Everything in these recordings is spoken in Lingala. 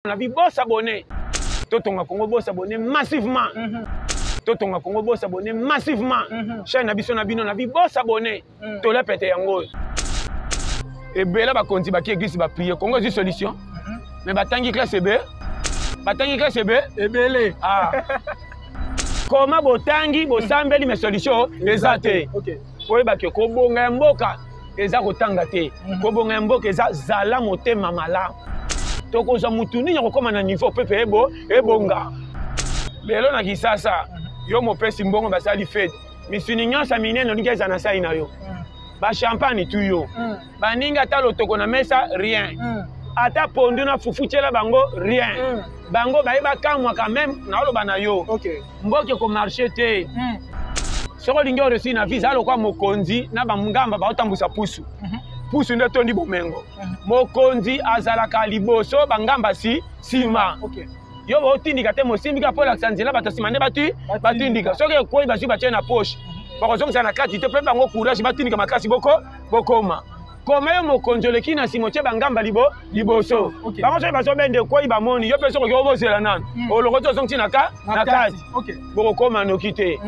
Na bi bo s'abonner. Totonga Congo bo s'abonner massivement. Totonga Congo bo s'abonner massivement. Chaîne na biso na bino na bi bo s'abonner. Tola pete yango. Ebela bakonzi baki église ba prier. Congo ezwi solution. Mais batangi classe ebe. Batangi classe ebe. Ebele. Ah. Koma botangi bosambeli mais solution eza te. Okay. Oyeba ke kobonga ya mboka eza kotanga te. Kobonga ya mboka eza zala motema malamu. Tokozwa mutu nini akokóma na niveau pepe ebo ebonga. Lelo na Kisasa yo mopesi mbongo basali fete. Misuni nyonso ya minene olingi eza na sai na yo. Ba champagne tu yo. Baninga ata lotoko na mesa rien. Ata pondu na fufu tiela bango rien. Bango bayeba kamwa quand même naoloba na yo. Okay. Mboka ekomarche te. Soki olingi oreusir na vie, zala lokola mokonzi na bangamba baotambusa pusu. Pusu nde etondi bomengo. Mokonzi azalaka liboso, bangamba si nsima. Okay. Yo baotindika te, mosimbi kaka mpo olakisa nzela, bato nsima nde batindika. Soki ekwei bazwi batie na poche, bakozongisa na kati te, mpe bango courage batindika makasi boko bokoma. Koma yo mokonzi oleki na nsima otie bangamba liboso. Okay. Bango soki bazobenda ekwei bamoni yo mpe soki okoki obozela nanu. Olokoti ozongisi na Na kati. Okay. Bokokoma noki te.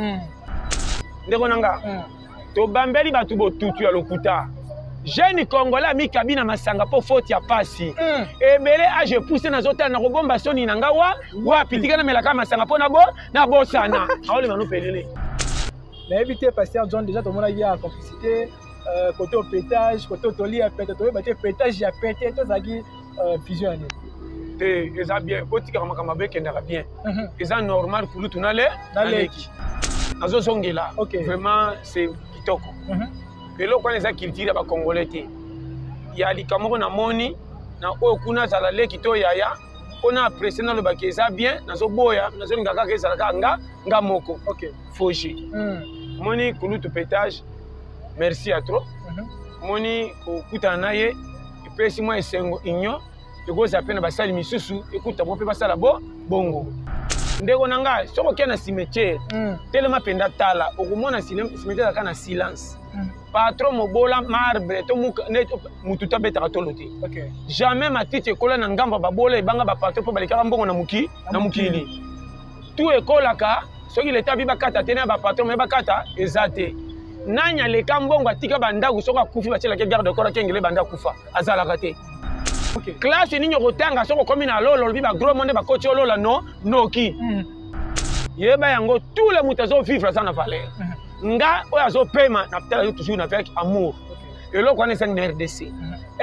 Ndeko na nga, tobambeli bato botutu ya lokuta. Jeune congolais amikabi na masanga po faute ya pasi. Ebele age poussé nazotala na kobomba soni na nga wa wapi tika namelaka masanga po na bosana. Aolema no pelele. Nayebi te Pasteur John déjà tomonaki ya complicité côté au pétage, côté au toli ya pete, toyeba te pétage ya pete, tozalaki vision ya nini? Te, eza bien, botikaka makambo mabe ekendaka bien. Eza normal kulutu na le Na leki. Nazozongela. Okay. Vraiment c'est kitoko. Eloko wana eza culture ya ba congolais te. Ya likambo moko namoni na oyo kuna azala leki to yaya mpona apprécier nalobaki eza bien, nazoboya, nazolinga kaka ezala kaka nga moko. Okay. Foji. Moni kulutu pétage, merci à trop. Moni kokutana na ye epesi mwa esengo union ekozala mpe na basali misusu ekuta bango mpe basala bongo. Ndeko na ngai, soki okei na cimetière, telema mpenza tala, okomona cimetière ezalaka na silence. Patron mobola marbre to mutu to abetaka tolo te. Okay. Jamais matiti ekola na ngambo ya babola ebanga ba patron mpo balekaka mbongo na Na mokili. mokili. Tout ekolaka soki leta abi bakata te na ba patron me bakata eza te. Nani aleka mbongo atika bandako soki akufi batielaki garde corps akengele banda akufa azalaka te. Okay. Classe nini okotanga soki okomi na lolo olobi ba gros monde bakoti olola no noki. Yeba yango tout le moto azo vivre aza na valeur. Nga oyo azopema na tala yo toujours avec amour. Okay. Eloko wana ezangi na RDC.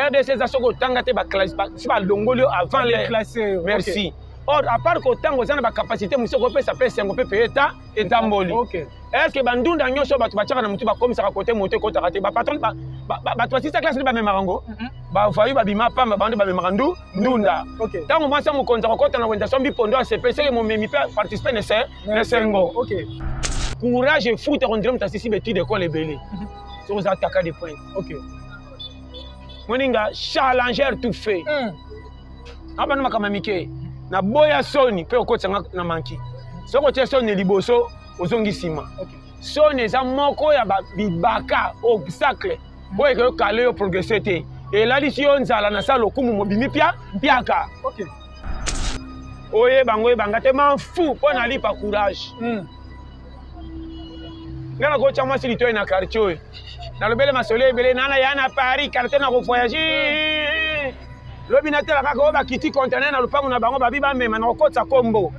RDC eza soki otanga te ba classe, si balongoli yo avant l'heure. Classé yo. Merci. Okay. Or, à part kotanga oza na ba capacité mosusu okopesa pe esengo pe pe eta etamboli. Okay. Est-ce que bandunda nyonso bato batiaka na motu bakomisaka kote moto ekotaka te? Ba patron, bato basisa classe nde bamemaka ngo. Ba voyou babima pamba, bango nde bamemaka ndunda. Okay. Ntango mwasi ya mokonzi akokota na wenze asombi pondo asepe, seke momemi pe participe na esengo. Okay. Courage efuta kondire moto asisi betide ekole ebele. Soki oza ataka de pointe. Okay. Moninga challenger tout fait. Abana makambo ya mike. Na boya soni pe okotisa nga na manki. Soki otie soni liboso ozongi nsima. Okay. Soni eza moko ya ba bibaka obstacle oyo ekoki kokale yo progresser te. Elalisi yo nzala na sa lokumu mobimi mpiaka. Okay. Oyeba ngo oyebanga te m'en fous mpo na lipa courage. Nga nakotya mwasi litoi na quartier oyo. Nalobele masolo ebele nana ya na Paris quartier na kovoyage. Lobi natela kaka oyo bakiti conteneur na lopango na bango babi bamema na kokotisa kombo.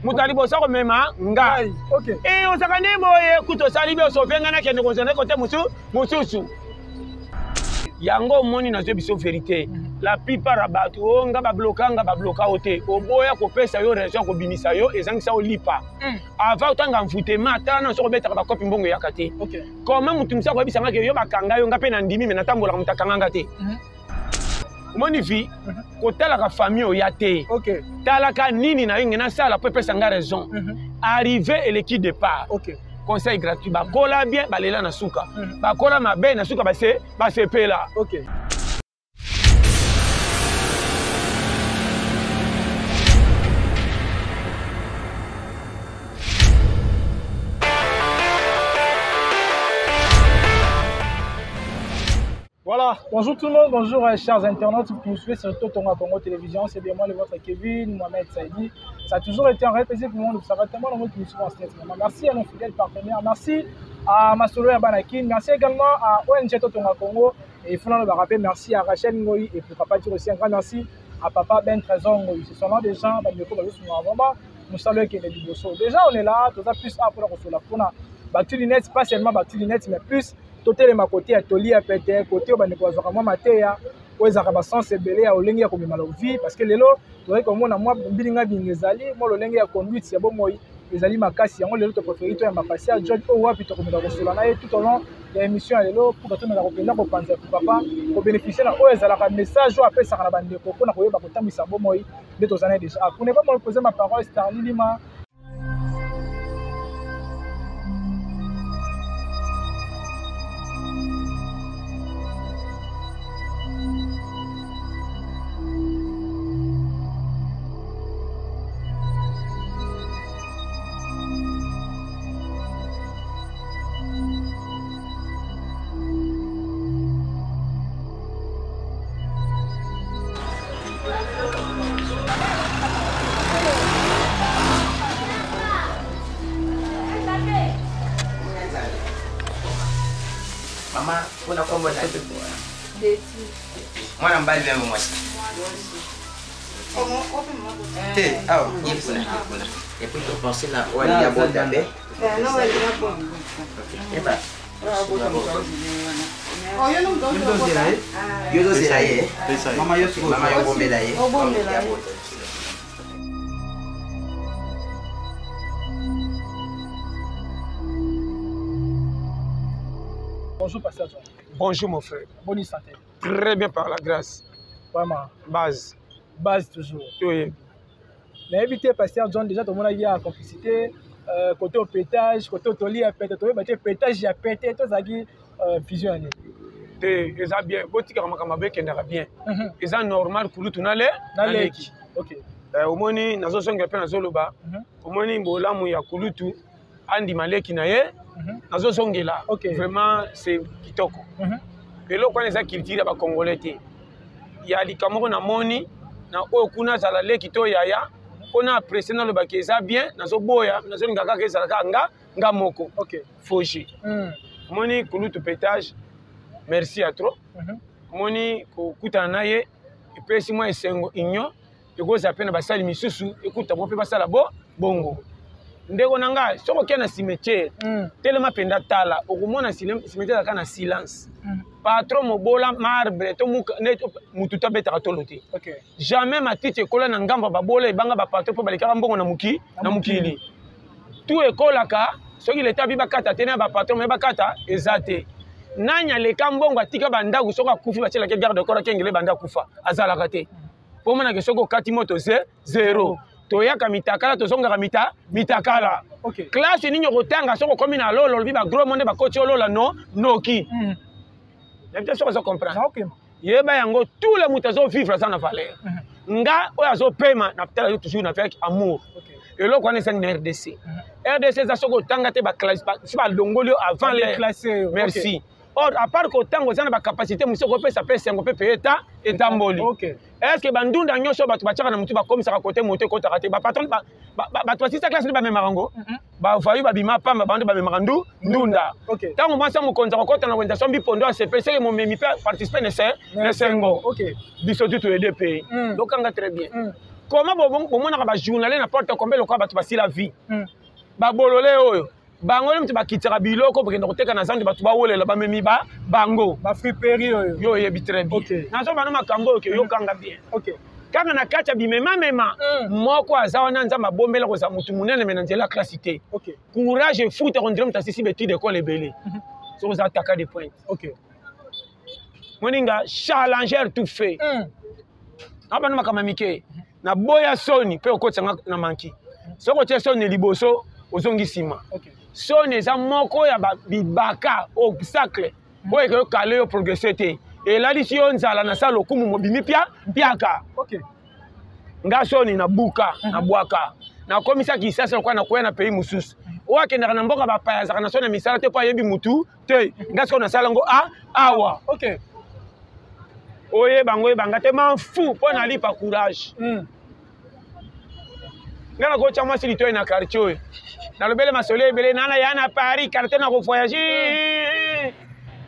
Moto ya liboso akomema ngai. Okay. Ozalaka nde boye kutu osali bi osove ngai nakende kozwa nde kote mosusu. Yango omoni nazwi biso vérité. La plupart ya bato oyo nga babloka nga babloka yo te. Oboya kopesa yo raison ya kobimisa yo ezangisa yo lipa. Avant otanga envoûtement, tala na soki obetaka bakopi mbongo eyaka te. Okay. Comment moto mosusu akoyebisa nga ke yo bakanga yo nga mpe na ndimi me natambolaka moto akanga nga te. Omoni vie, kotalaka famille oya te. Okay. Talaka nini na yo nge nasala po epesa nga raison. Arrivé eleki départ. Okay. Conseil gratuit, bakola bien balela na suka. Bakola mabe na suka basepela. Okay. Voilà, bonjour tout le monde, bonjour chers internautes qui nous suivez sur Totonga Congo Télévision, c'est bien moi le votre Kevin, Mohamed Saidi. Ça a toujours été un réel plaisir pour moi de vous savoir tellement nombreux qui nous suivent en ce moment. Merci à nos fidèles partenaires, merci à Masolo Banakin, merci également à ONG Totonga Congo et il faut le rappeler, merci à Rachel Ngoyi et pourquoi pas dire aussi un grand merci à Papa Ben Trésor Ngoyi. Ce sont là des gens, vraiment, nous saluons qui est Déjà on est là, tout ça plus à pour la pour pas seulement Batulinette, mais plus totelema kote ya toli ya pete kote oyo bandeko bazwaka mwa mateya oyo ezalaka basense ebele ya lolenge ya komema lovi parce que lelo tozali komona mwa mbilinga binga ezali mwa lolenge ya conduite ya bomoi ezali makasi yango lelo topreferi toyamba Pasteur John oyo wapi tokomeka kosola na ye tout au long ya émission ya lelo mpo batomeka kopenda kopanza ya papa kobénéficie na oyo ezalaka message oyo apesaka na bandeko mpona koyeba kotambwisa bomoi nde tozali na déjà pour ne pas monopoliser ma parole Starly Lima. Mama, mpona kombo na mwana mobali meme mwasi te awa ye kuna ye kuna epuis topense na oyo alingi abota mpe eba yo ozozela ye mama yo obombela ye abota. Bonjour Pasteur John. Bonjour mon frère. Bonne santé. Très bien par la grâce. Vraiment. Base. Base toujours. Oui. Nayebi te Pasteur John déjà tomonaki ya complicité côté pétage, côté toli ya pete, toyeba te pétage ya pete, tozalaki vision ya nini? Te eza bien, botikaka makambo mabe ekendaka bien. Eza normal kulutu na le na leki. Ok. Omoni nazozongela mpe nazoloba, omoni bolamu ya kulutu andima leki na ye, nazozongela. Vraiment c'est kitoko. Eloko wana eza culture ya bacongolais te. Ya likambo moko namoni na oyo kuna azala leki to yaya mpona apprécie nalobaki eza bien, nazoboya, nazolinga kaka ezala kaka nga nga moko. Fogi. Omoni kulutu pétage, merci ya trop. Omoni kokutana na ye epesi mwa esengo union ekozala mpe na basali misusu ekuta bo mpe basala bo bongo. Ndeko na ngai soki okei na cimetière, telema mpenza tala okomona cimetière ezalaka na silence. Patron mobola marbre to mutu to abetaka tolo te. Jamais matiti ekola na ngambo ya babola ebanga bapatron mpo balekaka mbongo na moki na mokili. Tu ekolaka soki leta bi bakata te na bapatron me bakata eza te. Nani aleka mbongo atika bandako soki akufi batielaki garde corps akengele banda akufa azalaka te. Po omonaka soki okati moto zero. Toyaka mitakala tozongaka mitakala. Classe nini okotanga soki okomi na lolo olobi ba gros monde bakoti olola no noki. Nayebi te soki ozo comprendre. Yeba yango tout le moto azo vivre aza na valeur. Nga oyo azopema na tala yo toujours na avec amour. Eloko wana ezangi na RDC. RDC eza soki otanga te ba classe si balongoli yo avant les merci. Or à part kotanga oza na ba capacité mosusu okopesa pe esengo pe pe eta etamboli. Est-ce que bandunda nyonso bato batiaka na motu bakomisaka kote moto ekotaka te? Ba patron bato basisa classe nde bamemaka yango. Bavayu babima pamba bango nde bamemaka ndunda. Ntango mwasi ya mokonzi akokota na wenze asombi pondo asepe seke momemi mpe participe na esengo. Biso tu toyede pe. Lokanga très bien. Comment bomonaka ba journaliste na porte combien lokola bato basila vie? Babolole oyo bango nde moto bakitaka biloko bakenda koteka na zando bato bawolela bamemi ba bango. Ba friperie oyo. Yo oyebi très bien. Nazo bana makambo oyo ke yokanga bien. Kaka na kati ya bimemamema, moko aza wana nzambe abombela kozala motu monene me na nzela ya classe te. Courage efuta kondire moto asisi ba étude école ebele. Soki oza ataka de pointe. Moninga challenger tout fait. Na bana makambo ya mike. Na boya soni mpe okotisa na manki. Soki otie soni liboso ozongi nsima. Soni eza moko ya bibaka obstacle oyo ekoki kokale yo progresser te. Elalisi yo nzala na sala lokumu mobimi pia mpiaka. Nga soni na buka, na bwaka. Nakomisa Kinshasa lokola nakoya na pays mosusu. Oyo akendaka na mboka bapaya azalaka na soni ya misala te mpo ayebi mutu te. Nga sikoyo nasala yango awa. Oyeba ngo, oyebanga te, m'en fous mpo nalipa courage. Nga nakotya mwasi litoi na quartier oyo, nalobele masolo ebele nana ya na Paris, quartier na kovoyage.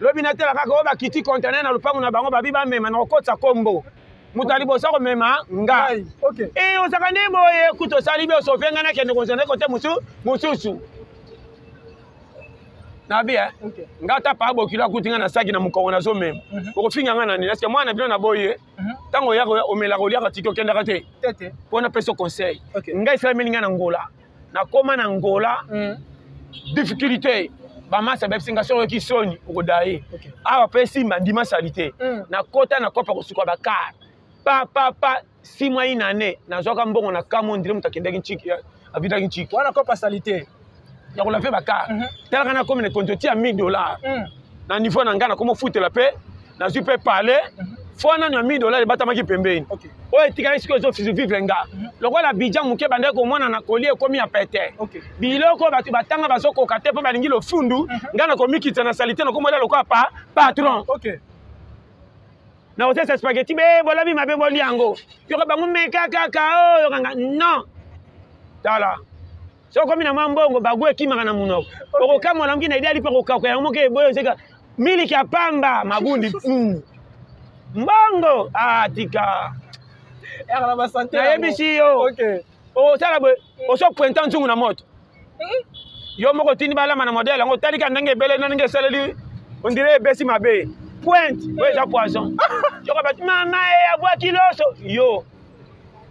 Lobi natela kaka oyo bakiti conteneur na lopango na bango, babi bamema na kokotisa kombo moto ya liboso akomema nga. E ozalaka nde boye, kuta osali bi osauve nga, nakende kozwa kote mosusu nabi eh? Nga ta pa bokilo akuti nga na saki na mokongo, nazomema. Okofinga nga na nini? Eske mwana bino na boye, ntango oyaka omelaka, oliaka, tiki okendaka te? Mpo napesa conseil, ngai esalameli ngai na Ngola. Nakóma na Ngola, difficulté, bamasa bayebisi nga: soki oyoki soni, okoda ye awa mpe simba ndima sali te. Nakota nakopa kosuka bakar pa pa pa, 6 mois, une année, nazwaka mbongo na kamo ndire moto akendaki nciki, avidaki nciki. Wana kopa sali te. Ya kolave bakar. Talaka, nakomi na konti otia 1000 $. Na niveau na ngai, nakomi ofutela mpe nazwi mpe pale fo nano ya 1000 $ ebatamaki pembeni. Oyo etikali sikoyo ezovivre nga lokola bidja moke, bandaki komona na kolia ekomi ya pete. Biloko bato batanga bazokoka te mpo balingi lofundu. Ngai nakomikitisa na saleté, nakomolia lokola pa patron. Na kosalisa spaghetti be bolabi mabe, bolia yango, yoka bango meka kaka oyo yokanga non. Tala, soki okomi na mwa mbongo, bagu ekimaka na monoko, okokamwa moki na idali mpe kokauka yango moke eboyo ozeka miliki ya pamba mabundi. Mbongo atika nayebisi yo, osala boye, osopointa nzungu na moto yo moko, otindi balama na modele yango, otalika ndenge ebele na ndenge esaleli, ondire ebesi mabe, pointe oyo eza poison. Yoka bato mama e abwaki loso, yo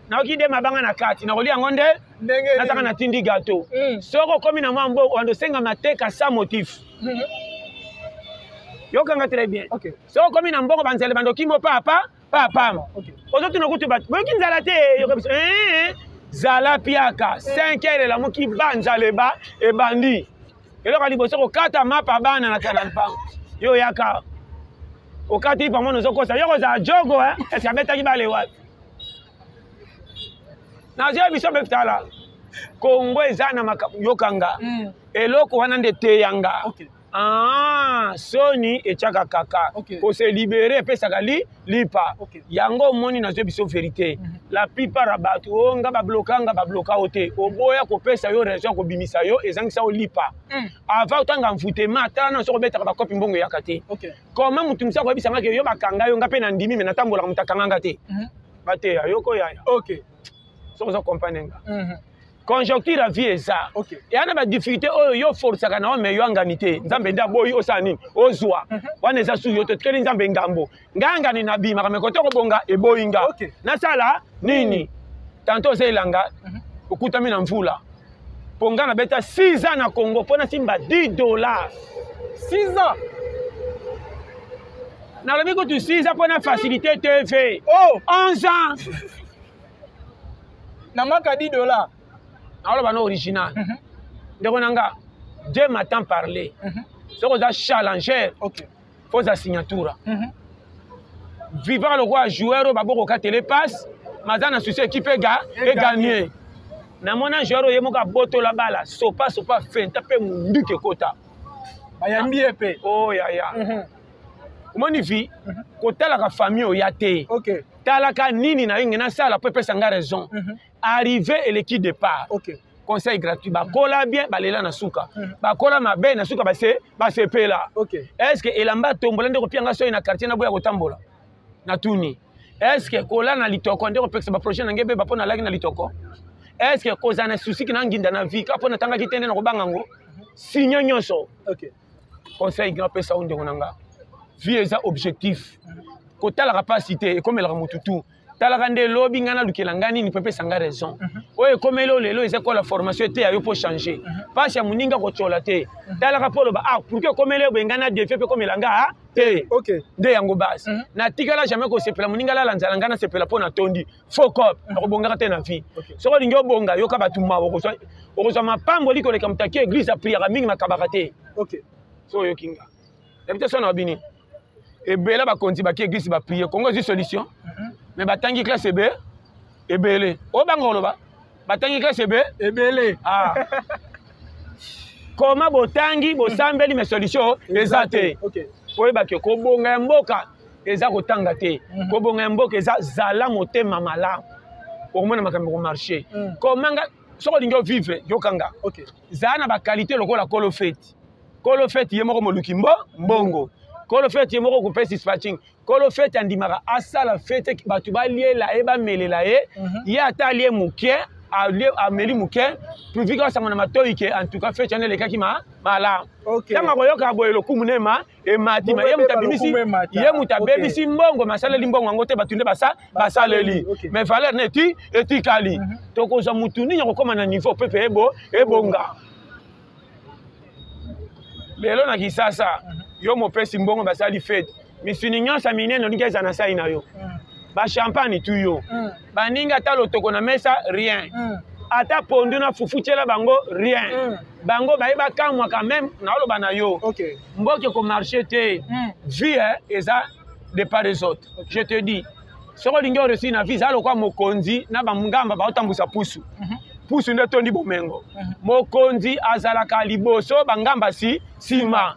nayoki nde mabanga na kati, nakolia yango nde nataka natindi gato. Soki okomi na mwa mbongo, wanda osenga mateka sans motif. Yokanga très bien. Soki okomi na mbongo, banzela banda okimo papa papama, ozotuna kutu bato boyoki nzala te, yoka biso zala piaka 5 heures, elamuki banzala eba ebandi. Eloko ya liboso, kokata mapa bana na kala mpango, yo oyaka okati pamona, ozokosa yo kozala jogo. Eske abetaki bale wapi? Nazoya biso mpe tala, Kongo eza na makambo, yokanga. Eloko wana nde teyanga. Ah, soni etiaka kaka. Kose libérer epesaka li lipa. Yango omoni, nazwi biso vérité. La plupart ya bato oyo nga babloka, nga babloka yo te, oboya kopesa yo raison ya kobimisa yo, ezangisa yo lipa. Avant otanga mvutema, tala na soki obetaka bakopi, mbongo eyaka te. Comment motu mosu akoyebisanga ke yo bakanga yo? Nga mpe na ndimi, me natambolaka, moto akanga nga te. Bateya yoko yaya. Soki oza comprendre nga, conjoncture ya vie eza eya na badifficulté oyo yo forsaka na yo, me yo angani te. Nzambe nde aboyi osala nini, ozwa wana eza su yo te, tikeli Nzambe ngambo. Ngai angani nabimaka, me kote kobonga eboyi nga. Nasala nini? Tanto oza elanga, okutami na mvula, mpo nga nabeta 6 ans na Congo mpo nasimba 10 $. 6 ans? Nalobi kutu 6 ans mpo na facilité TV. Oh. 11 ans. Na maka 10 $. Naoloba na original. Ndeko na nga, Dieu m'a tant parlé. Soki oza challenger, fo oza signature. Vivant lokola joueur oyo baboko okatele passe, maza na souci équipe ega eganye. Namona joueur oyo ye moko abotola bala, sopa sopa, fenta mpe munduki ekota. Bayambi ye mpe. Oh yaya, omoni vi kotalaka famille oya te. Talaka nini na yo nge nasala mpo epesa nga raison. Arrivé eleki départ. Conseil gratuit: bakola bien, balela na suka, bakola mabe, na suka base basepela. Est ce que elamba tombola nde kopianga soi na quartier na boya kotambola? Natuni, est ce que kola na litoko nde kopekisa baprojet na ngai ebeba mpo nalaki na litoko? Est ce que kozala na susiki na nginda na vie ka mpo natangaki te nde na kobanga ngo signe nyonso? Conseil grand apesa o ndeko na nga: vie eza objectif. Kotalaka mpasi te, ekomelaka motu tu. Talaka nde elobi ngai nalukela ngai nini mpo epesa ngai raison. Oyo ekomeli oyo lelo eza kola formation eteya yo mpo changer. Mpasi ya moninga kotyola te. Talaka mpo oloba: ah, pourquoi ekomeli oyo boye? Ngai na défi mpe ekomela nga te. Nde yango base. Natikala jamais kosepela moninga alala nzala, ngai nasepela mpo natondi. Faux cop, nakobongaka te na vie. Soki olingi obonga, yoka bato mawa, okozwa mapamboli koleka moto aki église apriaka mingi, makabaka te. So oyoki nga, yebi te so na bini ebele bakonzi baki église baprie, Kongo ezwi solution. Mais batangi classe ebe ebele oyo banga koloba batangi classe ebe ebele. Ah. Koma botangi, bosambeli, mais solution eza te. Oyebaki kobonga ya mboka. Eza kotanga te. Kobonga ya mboka eza zala motema malamu, okomona makambo komarche. Komanga soki olingi ovivre, yokanga. Zala na baqualité lokola kolo feti. Kolo feti ye moko moluki mbo mbongo. Kolo feti ye moko kopesa dispatching. Kolo feti andimaka asala fete, bato baliela ye, bamelela ye. Ye ata alie moke, ameli moke, pourvu que asango na matoi ke en tout cas feti wana elekaki malamu. Ntango akoyoka boye, lokumu nema emati. Ma ye moto abimisi, ye moto abebisi mbongo, masaleli mbongo yango te, bato nde basaleli, mais valeur na eti etikali. Tokozwa mutu nini akokóma na niveau pepe ebo ebonga Lelo na Kisasa, yo mopesi mbongo, basali fete, misuni nyonso ya minene olingi eza na sai na yo, bachampagne tu yo, baninga ata lotoko na mesa, rien. Ata pondu na fufu tiela bango, rien. Bango bayeba kamwa quand même. Naoloba na yo, mboka ekomarche te. Vie eza de part des autres. Je te dis, soki olingi oréussir na vie, eza lokwa mokonzi na bangamba baotambwisa pusu. Pusu nde tondi bomengo. Mokonzi azalaka liboso, bangamba si nsima.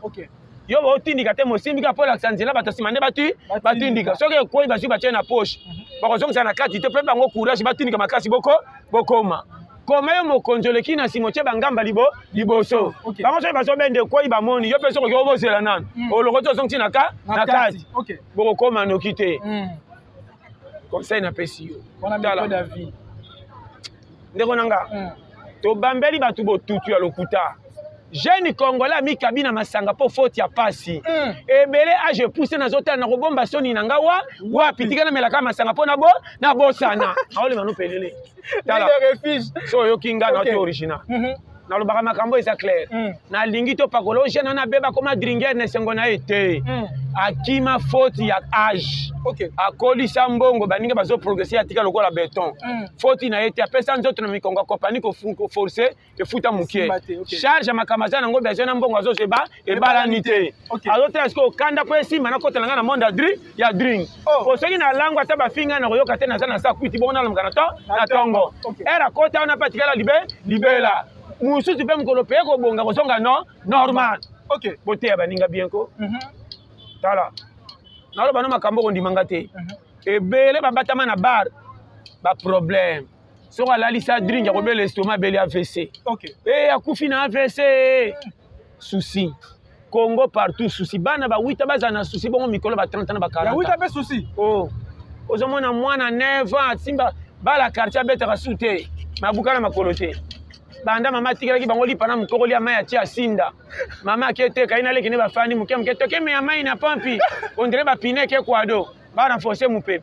Yo baotindika te, mosimbi kaka mpo olakisa nzela, bato nsima nde bati batindika. Soki ekwei, bazwi, batie na poche, bakozongisa na kati te. Mpe bango courage, batindika makasi, boko bokoma koma. Yo mokonzi oleki na nsima, otie bangamba liboso. Bango soki bazobenda, ekwei, bamoni yo mpe soki okoki obozela nanu, olokoti, ozongisi na ka na kati, bokokoma noki te. Conseil napesi yo, tala ndeko na nga, tobambeli bato botutu ya lokuta. Jeune congolais amikabi na masanga mpo faute ya pasi. Ebele age poussé, nazotala na kobomba soni na nga wa wapi? Tika namelaka masanga mpo nabo nabosana. Aolema no pelele. Tala, so oyoki nga na te original, nalobaka makambo eza clair. Nalingi topakola o jeune wana abeba koma dringuer na esengo na ye te. Akima faute ya age. Akolisa mbongo, baninga bazoprogresse, atika lokola beton. Faute na ye te. Apesa nzoto na mikongo ya kompani, koforce efuta moke, charge ya makambo aza nango, besoin na mbongo azozwa eba ebalani te. Azotala sikoyo okanda mpo esimba nakotela ngai na monde ya drink. Po soki nalango, ata bafinga na koyoka te, naza na sa kwiti bongo, nalamuka na to na ntongo ere akota wana mpe atikala libe libela. Mosusu mpe mokolo mpe kobonga kozonga no normal. Boteya baninga bien ko. Tala, naloba no makambo okondimanga te. Ebele babatama na bar, baproblème. Soki alalisa drink, akobela estomac, abeli AVC. E akufi na AVC. Souci Congo partout, souci. Bana bawita bazala na souci bongo, mikolo ba 30 na ba 40. Wita mpe souci. Oh, ozomona mwana 9 ans asimba bala quartier, abetaka su te, mabuka na makolo te. Banda mama atikelaki bango lipa na mokokoli ya mai, atie asinda. Mama ake teka ye naleki nde bafandi moke moke, tokemeya mai na pompi, ondire bapine eke kwado, barenforce mopepe.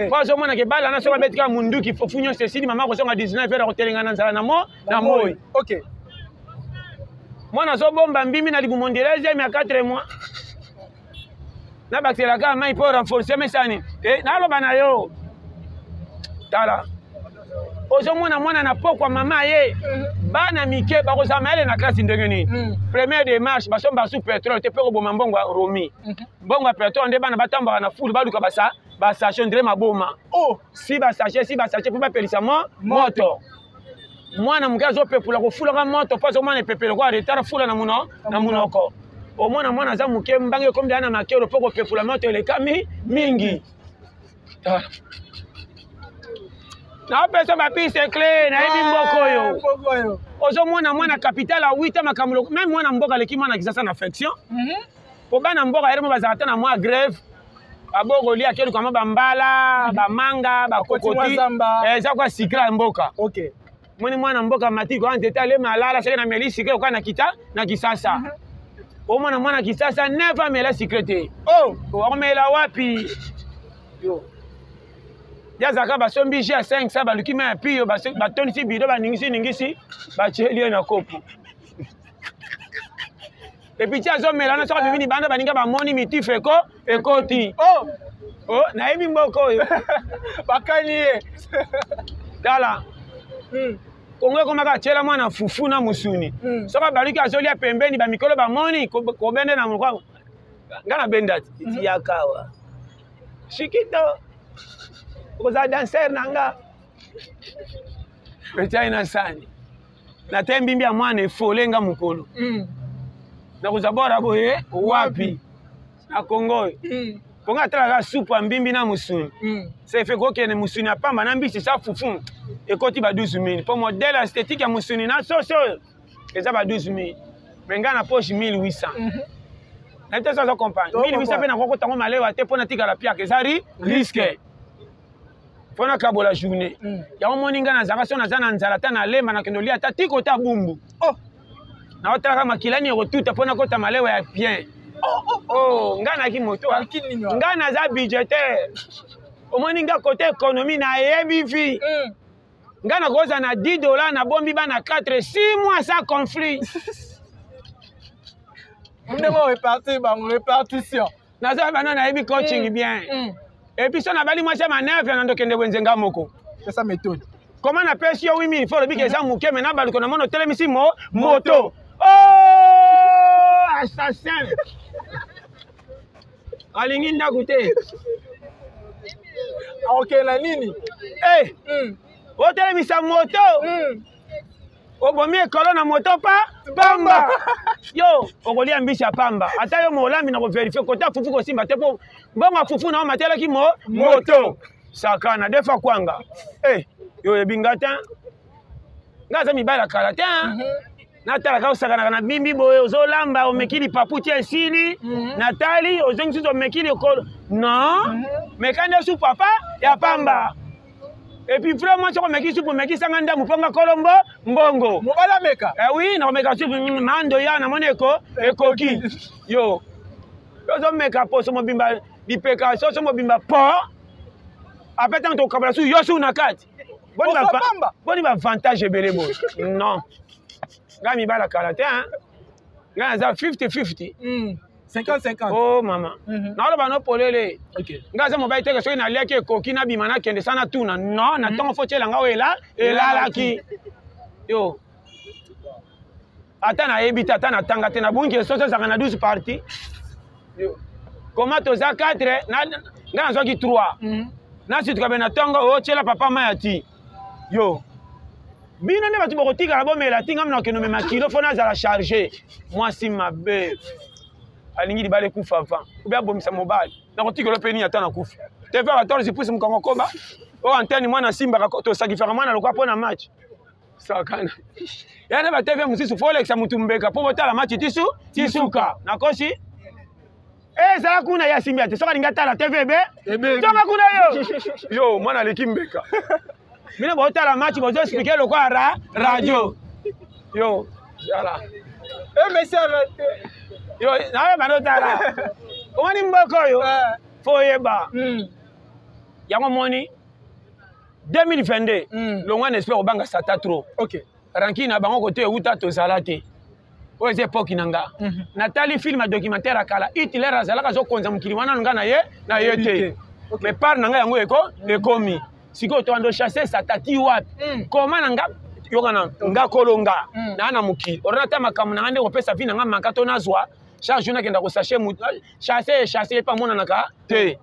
Po azomona ke bala na soki abetika munduki, fofu nyonso esili, mama akozonga 19 heure, akotelenga na nzala na mo na moi. Mwana azobomba mbimi na libumu, ondire zemi ya 4 mois, nabakiselaka mai mpo renforce mesani. Naloba na yo, tala, ozomona mwana na pokwa, mama ye, bana mike bakozala mayele na klasi ndenge nini? Première démarche, basomba su pétrole te mpe koboma mbongo ya romi, mbongo ya pétrole nde bana batambaka na fulu, baluka basa basachet ndre maboma. Si basachet, si basachet mpo bapelisa mo moto. Mwana moke azopepula kofulaka moto mpo azomona epepele kwa retard, fula na muno na munoko. Omona mwana aza moke, mbange ekomi deya na makelo mpo kopepula moto elekami mingi. Napesa bapiste clé, nayebi mboka oyo. Ozomona mwana capital awita makambo, même mwana mboka aleki mwana Kisasa na affection. Po bana mboka yere mo bazalaka te na mwa grève, babokoli akeluka mwa bambala, bamanga, bakokoti, eza kwa sikra ya mboka. Moni mwana mboka mati kwa nzete, alema, alala, soki nameli sikre okwa na kita na Kisasa. Omona mwana Kisasa neva amela sikre te. Akomela wapi? Yo yazalaka basombi jus ya 500, baluki mai ya pio, batondisi bido, baningisi ningisi, batieli ye na kopo, epuis ti azomela wana, soki abimi libanda, baninga bamoni mitife eko ekoti. Oh, nayebi mboka oyo. Bakani ye. Tala, Kongo ekomaka atiela mwana fufu na musuni. Soki abaluki, azolia pembeni, bamikolo bamoni kobende na moko, nga nabenda ti tiyaka awa, shikito okozala danser na nga, etiai na sani na te mbimbi ya mwana efole nga mokolo. Nakozwa bora boye wapi na Kongo oyo? Mpo nga atalaka supu ya mbimbi na mosuni. Sefe kokende mosuni ya pamba na mbisi sa fufu ekoti ba 12 000, mpo modèle esthétique ya mosuni na soso oyo eza ba 12 000, mais ngai na poche 1800. Nayebi te so aza comprendre. 1800 mpe nakokota ngo malewa te, mpo natikala piaka eza risque, mpo nakabola journée. Yango moni ngai nazalaka so naza na nzala, ata nalemba, nakende olia ata tiko ta bumbu. Oh. Naotalaka makilani ekotuta mpo nakota malewa ya bien. Oh, ngai nayaki moto, Calcul nini wana? Ngai naza budgétaire. Omoni nga côté économie nayebi vie. Ngai nakozala na 10 $, nabombi bana 4, 6 mois sans conflit. Ndenge orepartir bango, répartition. Naza bana, nayebi coaching bien. Et puis so nabali mwasi ya manœuvre, na ndokende wenze nga moko. C'est ça méthode. Koma napesi yo 8000, fo olobi ke eza moke, me na baluka namoni otelemisi mo moto. Oh, assassin alingi ndako te. Akokende na nini? Eh, otelemisa moto, obomi ekolo na moto pa pamba. Yo okolia mbisi ya pamba, ata yo molambi na kovérifier kota fufu kosimba te, mpo mbongo ya fufu na yo matelaki mo moto. Sakana defa kwanga. Eh, yo oyebi nga te, nga aza mibali ya kala te. Natalaka osakanaka na bimbi boye, ozolamba, omeki lipapu ti esili, natali ozongi susu, omeki likolo. Non, meka nde su papa ya pamba. Et puis vraiment soko omeki supu, omekisanga ndambu mpo nga kolombo mbongo. Mobali ameka. Eh oui, nakomeka supu mando ya namoni eko ekoki. Yo ozomeka poso mobimba, lipeka soso mobimba, po apres ntango tokokabola su, yo su na kati. Boni Poso pamba. Boni baavantage ebele boye. Non, ngai mibala kala te, hein. Ngai naza 50-50. 50 50. Oh mama, naoloba no polele. Ngai aza mobali teke soki naliaki ekoki, nabima nakende sa natuna. Non, na ntongo fo tiela ngai oyo ela elalaki. Yo ata nayebi te, ata natanga te, nabungi soso ezalaka na 12 partie. Yo koma toza 4, ngai nazwaki 3. Nasituka be na ntongo oyo tiela papa mai ya ti. Yo bino nde bato bokotikala bomela ti ngai nakende omema kilo, fo nazala charge. Mwasi mabe alingi libala ekufa avant obe abomisa mobali. Nakotikela mpe nini? Ata nakufi, TV 14 pouces, mokango koba oyo antenne mwana asimbaka, tosakifaka mwana lokwa mpo na match. Sakana ya na batv mosusu, fo olekisa motu mbeka mpo botala match tisu tisuka. Nakosi? Ezala kuna ye asimbi ate soki alingi atala TV ebe Ebebi. Tonga kuna yo yo mwana aleki mbeka, bino botala match, bozo expliquer lokola radio. Yo zala. Eh, monsieur arrête. Yo naye bando tala, omoni mboka oyo, fo oyeba yango. Moni 2022, longwa na esprit kobanga sata trop. Rancune na bango kote euta tozala te. Oyo eza epoki na nga. Natali film ya documentaire ya kala, Hitler azalaka azokonza mokili wana, nga na ye na ye te. Mais part na ngai yango eko ekomi sikoyo, toando chasse sata ti wapi? Koma na nga yoka na nga kolonga naa na mokili orna ata makambo na nga nde kopesa vi na nga manka to nazwa chaque jour nakenda kosache chasse chasse epa amonanaka te.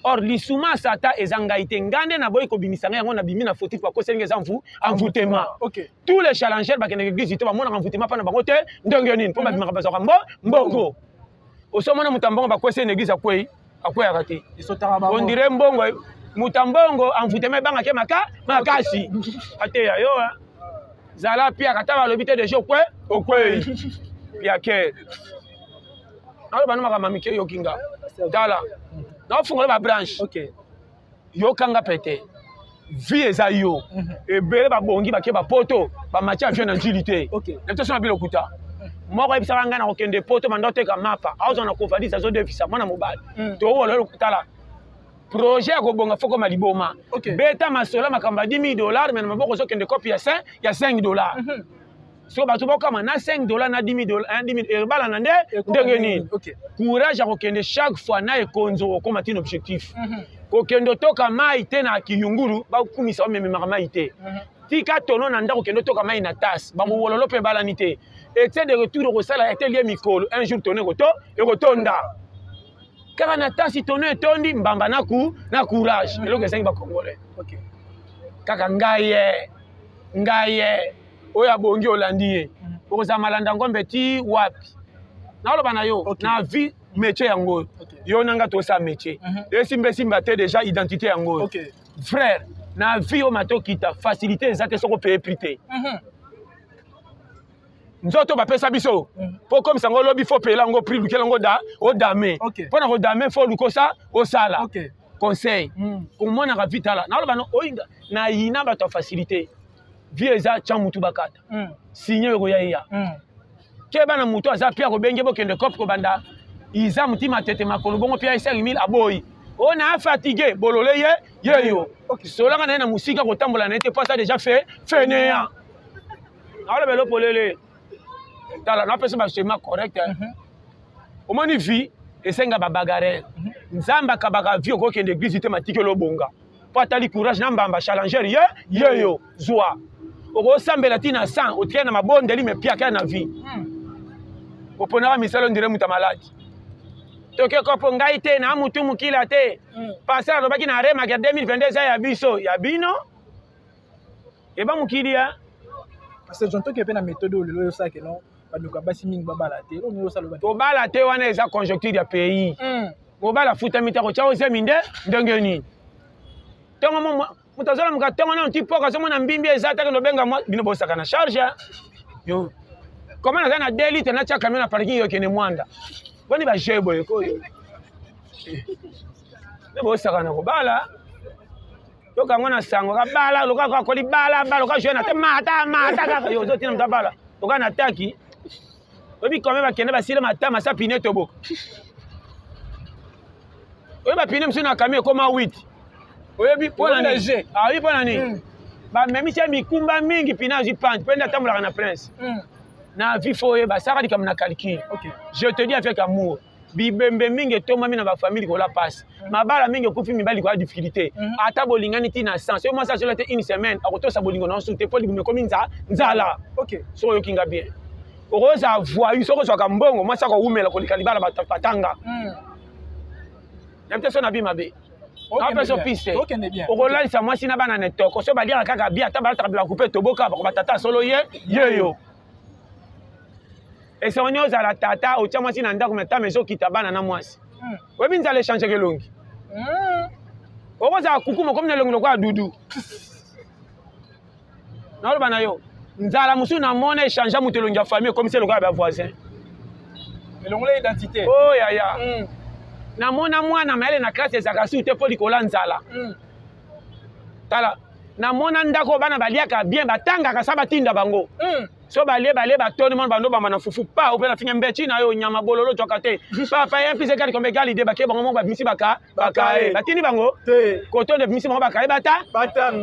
Or lisuma sata eza ngai te, ngai nde naboyi kobimisa ngai yango, nabimi na fautif, bakoseli ngai, eza envoûtement. Tous les challengers bakendaka église te, bamonaka envoûtement mpa na bango te. Ndenge nini? Mpo babimaka, bazwaka mbo mbongo. Osomona moto ya mbongo bakwesi na église, akwei, akweyaka te. Esotaka bango. On dirait mbongo, moto ya mbongo envoûtement ebangaki maka makasi. Ateya yo, hein. Zala piaka, ata balobi te, deja okwe okwei piake. Naloba no makambo ya mike, yoki nga, tala, naofungola babranche. Yokanga pete, vie eza yo. Ebele babongi, bake bapoto, bamati avion na njili te. Na biso na bilokuta moko ayebisaka ngai na kokende poto, banda oteka mapa, azwa na kovadis, azodefisa mwana mobali. Towolo tala projet ya kobonga, fo koma liboma. Beta masolo makambo ya 10 000 $, mais na maboko ozokende kopi ya 5 ya 5 $. So bato bokama na 5 $ na 10 000 $, 10 000 ebalana nde ndenge nini? Courage ya kokende chaque fois na ekonzo, okóma tina objectif. Kokende otoka mai te na kiyungulu, bakumisa bamememaka mai te. Tika tono na ndako, kende otoka mai na tasse, bakowololo mpe ebalani te. Etie de retour okosala ete lie mikolo, un jour tono ekoto ekotonda kaka na tasi, tono etondi mbamba na ku na courage. Eloko ezangi bacongolais kaka ngai ye, ngai ye oyo abongi olandi ye, okozala malanda ngombe ti wapi? Naoloba na yo na vie. Métier yango oyo. Yo na nga tosala métier. Esimba esimba te, déjà identité yango oyo. Frère, na vie oyo matokita facilité eza te soki opaye prix te. Nzoto bapesa biso mpo okomisa yango olobi, faut payela yango prix, lukela yango da odame. Mpo na kodame, faut lukosa osala. Conseil, komonaka vie, tala, naloba no oyinga nayina bato ya facilité. Vie eza tya mutu bakata signe ekoya eya. Keba na motu aza mpe akobenge bokende cope kobanda iza motima tete makolo bongo mpe 5000 aboyi oyo na fatigue bolole ye yeyo. Solaka na ye na mosika, kotambola na ye te mpo aza déjà fait fainéant. Naoloba eloko lele, tala, napesa baschéma correct. Omoni, vie esenga babagarre. Nzambe akabaka vie. Okokende église te, matiki olobonga mpo atali courage na mbamba challenger ye yeyo zwa. Okosambela ntina 100, otikali na mabondeli, me piaka na vie. Oponaka misala ondire moto ya maladi toke kopo ngai te na mutu mokila te. Pasteur alobaki na remake ya 2022 eza ya biso, ya bino eba mokili ya Parce que John, toke mpe na méthode oyo lelo osalaka no bandeko ya basi mingi babala te, eloko nini osala? Tobala te, wana eza conjoncture ya pays. Mobali afutami te, akotya ozemi nde ndenge nini? Ntongo moto azolamuka ntongo nano ti poka, azomona mbimbi eza take nobenga bino bosaka na charge yo. Koma naza na 2 litre, natya camion na parking, yo ekende mwanda boni baje boye koyo nde bosaka na kobala. Yoka yango na sango kabala loka kaka koli bala bala loka joue na te mata mata kaka yo ozotina moto abala loka na taki. Oyebi combien bakende basila matama sa pine toboka? Oyebi bapine mosusu na camion ekoma 8? Oyebi mpo na nini? Oyebi mpo na nini? Bamemisi ya mikumba mingi, pine azwi pante mpe nde atambolaka na prince. Na vie, faut oyeba asaka likambo na calcul. Je te dis avec amour, bibembe mingi etomami na bafamille likola pasi, mabala mingi ekufi, mibali likola difficulté. Ata bolingani ntina sens oyo mwasi azola te une semaine, akotosa bolingo na nsu te mpo libumu ekomi nzala. Soki oyoki nga bien, okozala voyu soki ozwaka mbongo, mwasi akowumela koleka libala batanga. Nayebi te so nabi mabe, napesa piste. Okolalisa mwasi na bana na etoko so baliaka kaka bi, ata balataka bilaka kupe toboka, bako batata solo ye yeyo. Esengo nini ozala tata, otya mwasi na ndako, me tama ezokita bana na mwasi? Oyebi nzala echangeka elongi. Okozala kuku mokomi na elongi lokola dudu. Naloba na yo, nzala mosusu namona echange moto elongi ya famille, ekomisi lokola bavoisin. Elongola identité. O oh, yaya. Namona mwana mayele na classe ezalaka susu te mpo likolo ya nzala. Tala, namona ndako bana baliaka bien, batangaka sa batinda bango. So balie balie batoni mwana bando bamba na fufu pa ope na finga mbeci na yo nyama bololo twaka te papa ye mpise kali kombe gali de bake bango moko babimisi baka bakaye batindi bango kotonde bimisi bango bakaye bata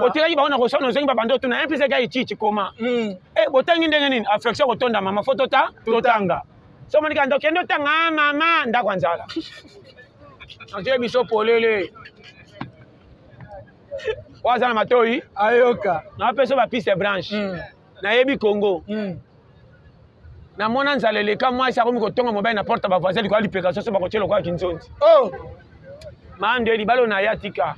otikaki bango na kosona ozongi babando otuna ye mpise gali chichi koma. Eh, botangi ndenge nini? Affection kotonda mama fo tota totanga. So monika ndo kende otanga, ah, mama ndako ya nzala nazoye biso polele. Oyo aza na matoi ayoka. Napesa bapiste branche. Nayebi Congo. Namona nzala eleka, mwasi akomi kotonga mobali na porte, bavoisin likoya lipeka soso bakotie lokola kinzonzi. Oh. Mando libalo na ya tika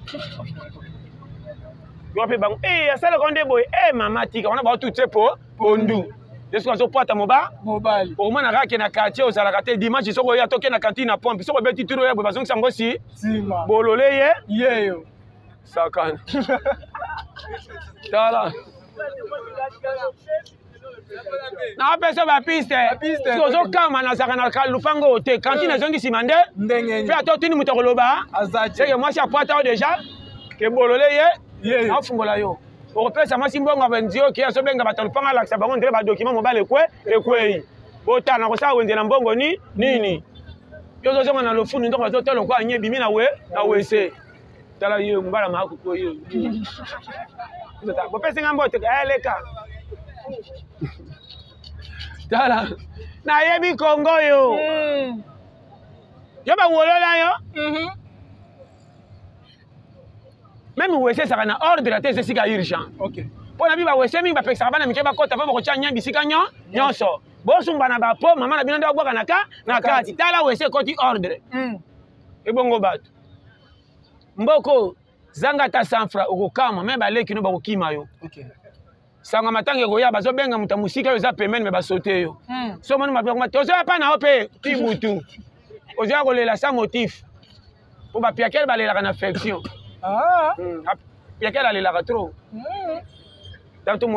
yo mpe bango eh, asalaka nde boye eh, mama tika wana baotutie po pondu yesu azopwata moba mobali. Okomona kaka na quartier ozalaka te dimanche, soki oya toke na cantine na pompe, soki obeti turo ya boye, bazongisa yango si nsima. Bolole ye yeyo. Sakana, tala, napesa bapiste. Bapiste. Ozokama nazalaka na lupango oyo te, cantine ezongi nsima nde ndenge mpe ata otuni moto akoloba aza te. Seke mwasi apwata oyo déjà kebolole ye. Yeyo. Afungola yo, okopesa mwasi mbongo benzi oke azobenga bato ya lupango, alakisa bango ndele badocument mobali ekwe ekwei. Botala, nakosala wenze na mbongo ni nini? Yo ozozonga na lofunu, ndoko bazotala lokola nye ebimi na we na wese. Tala ye mobala makuku ye, bopesi nga mbote eleka. Tala, nayebi Kongo oyo. Yo bawolola yo même wese ezalaka na ordre te, eza esika urgent. Mpo na bi bawese mingi bapekisaka bana mike bakɔta mpo bakotya nya bisika nyonso bosumba na bapo mama na bino nde babwaka na ka na kati. Tala, wese ekɔti ordre. Ebongo bato mboko zanga ata 100 francs, okokama me baleki no bakokima yo. Sango matanga ekoya, bazobenga moto ya mosika oyo eza pembeni, me basote yo. So omoni mabakoma tozoya pa na yo mpe ti butu. Ozoya kolela sans motif. Po ba piakele balelaka na affection. Ah. Piakele alelaka trop. Tanto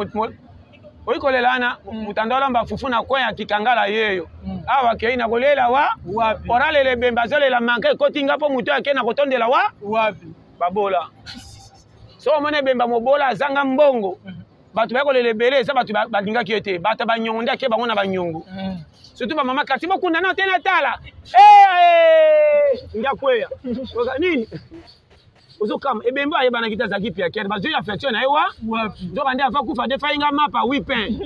oyi kolela wana moto ando alamba fufu na coin ya kikangala yeyo. Awa akei na kolela wa Wapi? Oralela ebembe azolela manke ekoti nga mpo moto akei na kotondela wa Wapi? Babola. So omoni ebemba mobola azanga mbongo. Bato baye kolela ebele eza bato balingaki ye te. Bato banyongo nde ake bango na banyongo. Surtout bamama kasi bokunda nao te natala. Nde akweya. Nini? Ozokama ebembe ayebanaki te azalaki piakere bazwi affection na ye wa Wapi? Nzoka nde ava kufa defai nga mapa wi pain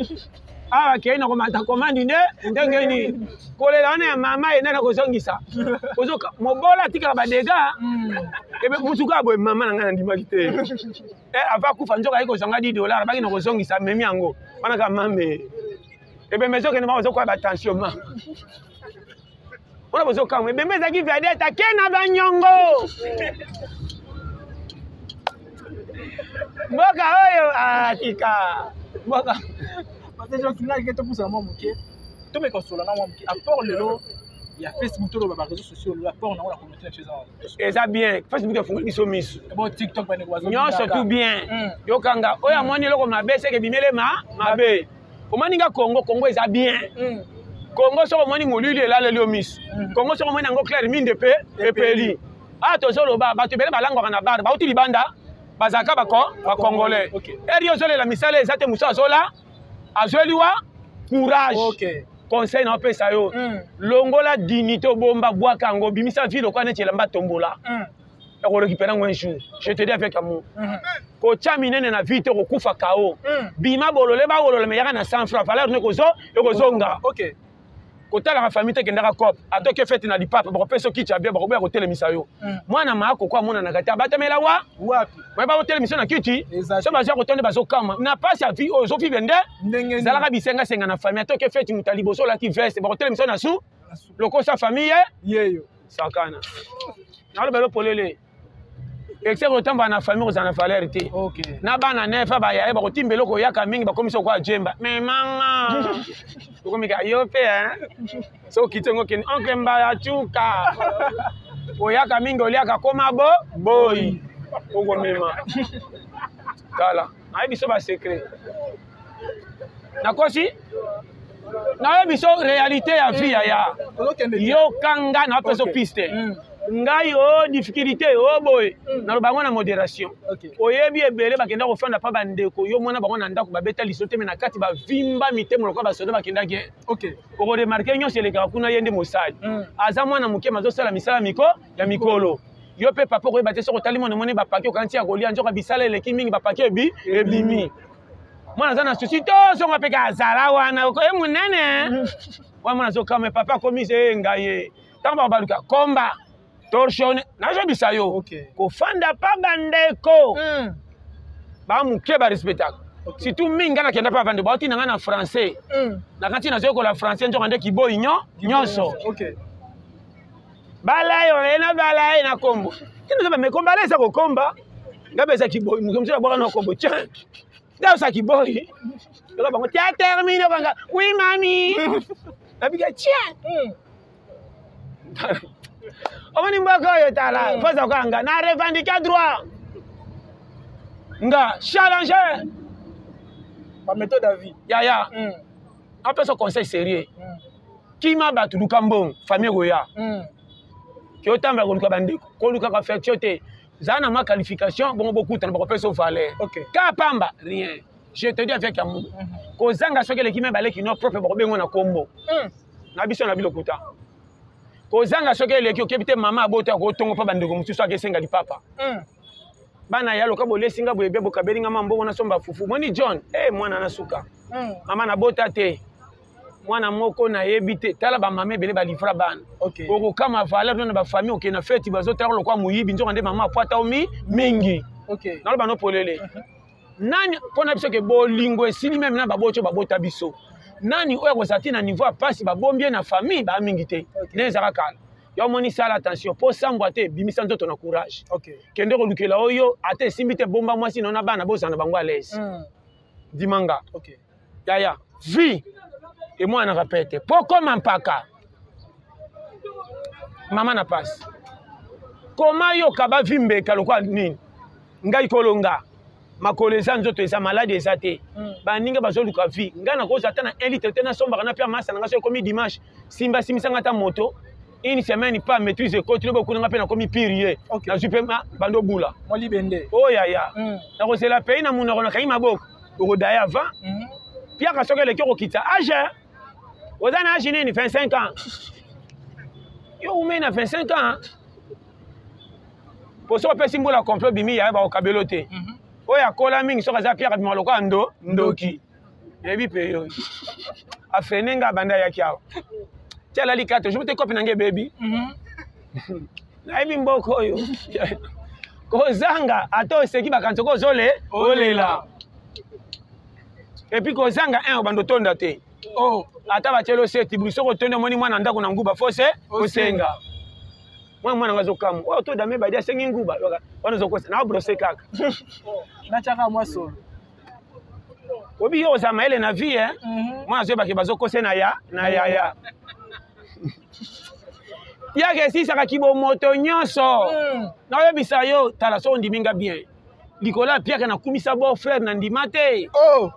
awa akei na komata komandi nde ndenge nini kolela wana ya mama ye nde na kozongisa ozoka mobola atikaka badega ebe mosuka boye mama na ngai nandimaki te. Ava kufa nzoka ayi kozwa nga 10 dollar abaki na kozongisa amemi yango wana ka mame ebembe ezokende ma ozokoya batension ma wana bozokamwa ebembe ezalaki vedette ake na banyongo mboka oyo atika mboka. Pasteur Jean Kinga, topusana mwa moke, tomeka kosola na mwa moke apport lelo ya Facebook, toloba ba réseaux sociaux lelo, apport nango na communauté na biso eza? Eza bien. Facebook efungoli biso miso. Bo TikTok, bandeko bazo nyonso tout bien. Yokanga oyo amoni eloko mabe seke ebimele ma mabe. Omoni nga Congo, Congo eza bien. Congo soki omoni molili elaleli yo miso. Congo soki omoni yango clair minde mpe epeli. Awa tozoloba bato ebele balangwaka na bar bauti libanda bazalaka bacongolais. Eri ozolela misala eza te, mosu azola azweliwa courage. Conseil na opesa yo, longola dignité obomba, bwaka yango, bimisa vie lokola neti elamba tombola, okorécupérer yango un jour. Je te dis avec amour, kotya minene na vie te, kokufa kao. Bima bolole bawolola me yaka na 100 francs valeur no ekozonga. Kotalaka famille te, kendaka cop atoki fete na lipapa bakopesa kiti ya bien, bakoboya kotelemisa yo. Mwana maa koko amonanaka te abatamela wa Wapi? Bayeba kotelemisa na kiti. Eza so bazwa kotonde bazokama na pasi ya vie oyo ozovivre nde ndenge nini? Ezalaka bisengasenga na famille atoki fete moto ya liboso olati veste bakotelemisa na su lokosa famille yeyo. Sakana naloba elo polele excès kotambola na famille kozala na valeur te. Na bana nefa bayaye bakotimba eloko oyaka mingi bakomisi okoya jemba me mama okomika yo mpe so okiti yango okende oncle mbala cuka oyaka mingi oliaka koma bo boyi okomema tala nayebi biso basecret nakosi nayebi biso réalité ya vie yaya. Tozokende bien. Yokanga na bapesa piste. Ngai o difficulté o boye naloba yango na modération. Oyebi ebele bakenda kofanda mpa bandeko yo mwana bango na ndako babeta liso te me na kati bavimba mitemo lokola basoda bakendaki. Okoremarquer nyonso elekaka kuna ye nde mosali. Aza mwana moke me azosala misala miko ya mikolo. Yo mpe papa okoyeba te soki otali mwana omoni bapaki okanisi ya kolia nzoka bisala eleki mingi bapaki ebi ebimi mwana aza na susi tozonga mpe ka azala wana okoye monene wana mwana azokama papa akomi se ngai ye ntango bakobaluka komba torchon nazobisa yo. Kofanda pa bandeko bamoke barespectaka surtout mingi nga nakenda mpe bavande baotina nga na français nakati nazoyekola français nzoka nde kiboyi nyonso. Bala yo ye na bala ye na kombo tino eza bameko bala eza kokomba nga mpe eza kiboyi moto mosusu abwaka na kombo tien nde osa kiboyi yoka bango tia termine okanga oui mami nabika tien. Omoni mboka oyo tala mpoza okanga na revendique droit nga challenge. Ba méthode à vie. Yaya, apesa conseil sérieux. Kima bato, luka mbongo, famille ekoya. Ke otambala koluka bandeko kolukaka affection te zala na mwa qualification bongo bokutana bakopesa valeur. Ka pamba rien, je te dis avec amour. Kozanga soki eleki me baleki no propre bakobengo na kombo na biso na bilokuta. Kozanga soki eleki okebi te mama abota akotongo mpo bandeko mosusu akesenga lipapa. Bana ya loka bolesi nga boye bia bokabeli nga ma mbongo nasomba fufu moni John e mwana na suka. Mama nabota te mwana moko nayebi te tala bamama ebele balivra bana. Okokama valeur no na bafamille okende na feti bazotala lokwa moyibi nzoka nde mama apwata omi mingi. Naloba no polele nani mpo na biso ke bolingo esili meme na baboti oyo babota biso nani oyo akozala ti na niveau ya pasi babombi ye na famille baa mingi te. Nde ezalaka kala yo omoni sala attention mpo sambwa te bimisa nzoto na courage. Kende kolukela oyo ata esimbi te bomba mwasi na yo na bana bozala na bango à l'aise. Dimanga. Yaya vie emwanaka pete mpo koma mpaka. Mama na pasi. Koma yo kaba vimbeka lokola nini? Ngai kolonga. Makolo eza nzoto eza malade eza te. Baninga bazoluka vie. Ngai nakozwa ata na 1 litre te nasombaka na pia masa na ngai soki ekomi dimanche. Simba simbisa ngai ata moto. Une semaine pas maîtrise ekoti lobi okuna ngai mpe nakomi pire ye. Nazwi mpe bando bula. Mwa libende. Oh yaya. Nakozela pays na monoko nakangi maboko. Okodaya avant. Piaka soki eleki okokitisa age. Oza na age nini 25 ans. Yo umei na 25 ans. Po soki opesi mbula complot bimi yaya bakokabelo te. Oyo akola mingi soki aza piaka bima lokola ndo ndoki. Yebi pe yo. Afrene nga banda ayaki awa. Ti alali 4 jours te kope na ngai ebebi. Nayebi mboka oyo. Kozanga ata oseki bakanisi oko ozole olela. Et puis kozanga 1 obanda otonda te. Oh. Ata batieli oseti bulu soki otondi omoni mwana ndako na nguba fose osenga. Mwana mwana nga azokamwa. Oyo to dame badi asengi nguba. Wana ozokosa na brosser kaka. Natiaka mwa solo. Obi yo oza mayele na vie hein. Mwana azoyebake bazokose na ya na yaya. Yaka esisaka kibomoto nyonso. Naoyebisa yo tala soki ondimi nga bien. Likolo ya piaka nakumisa beau frère na ndima te. Oh.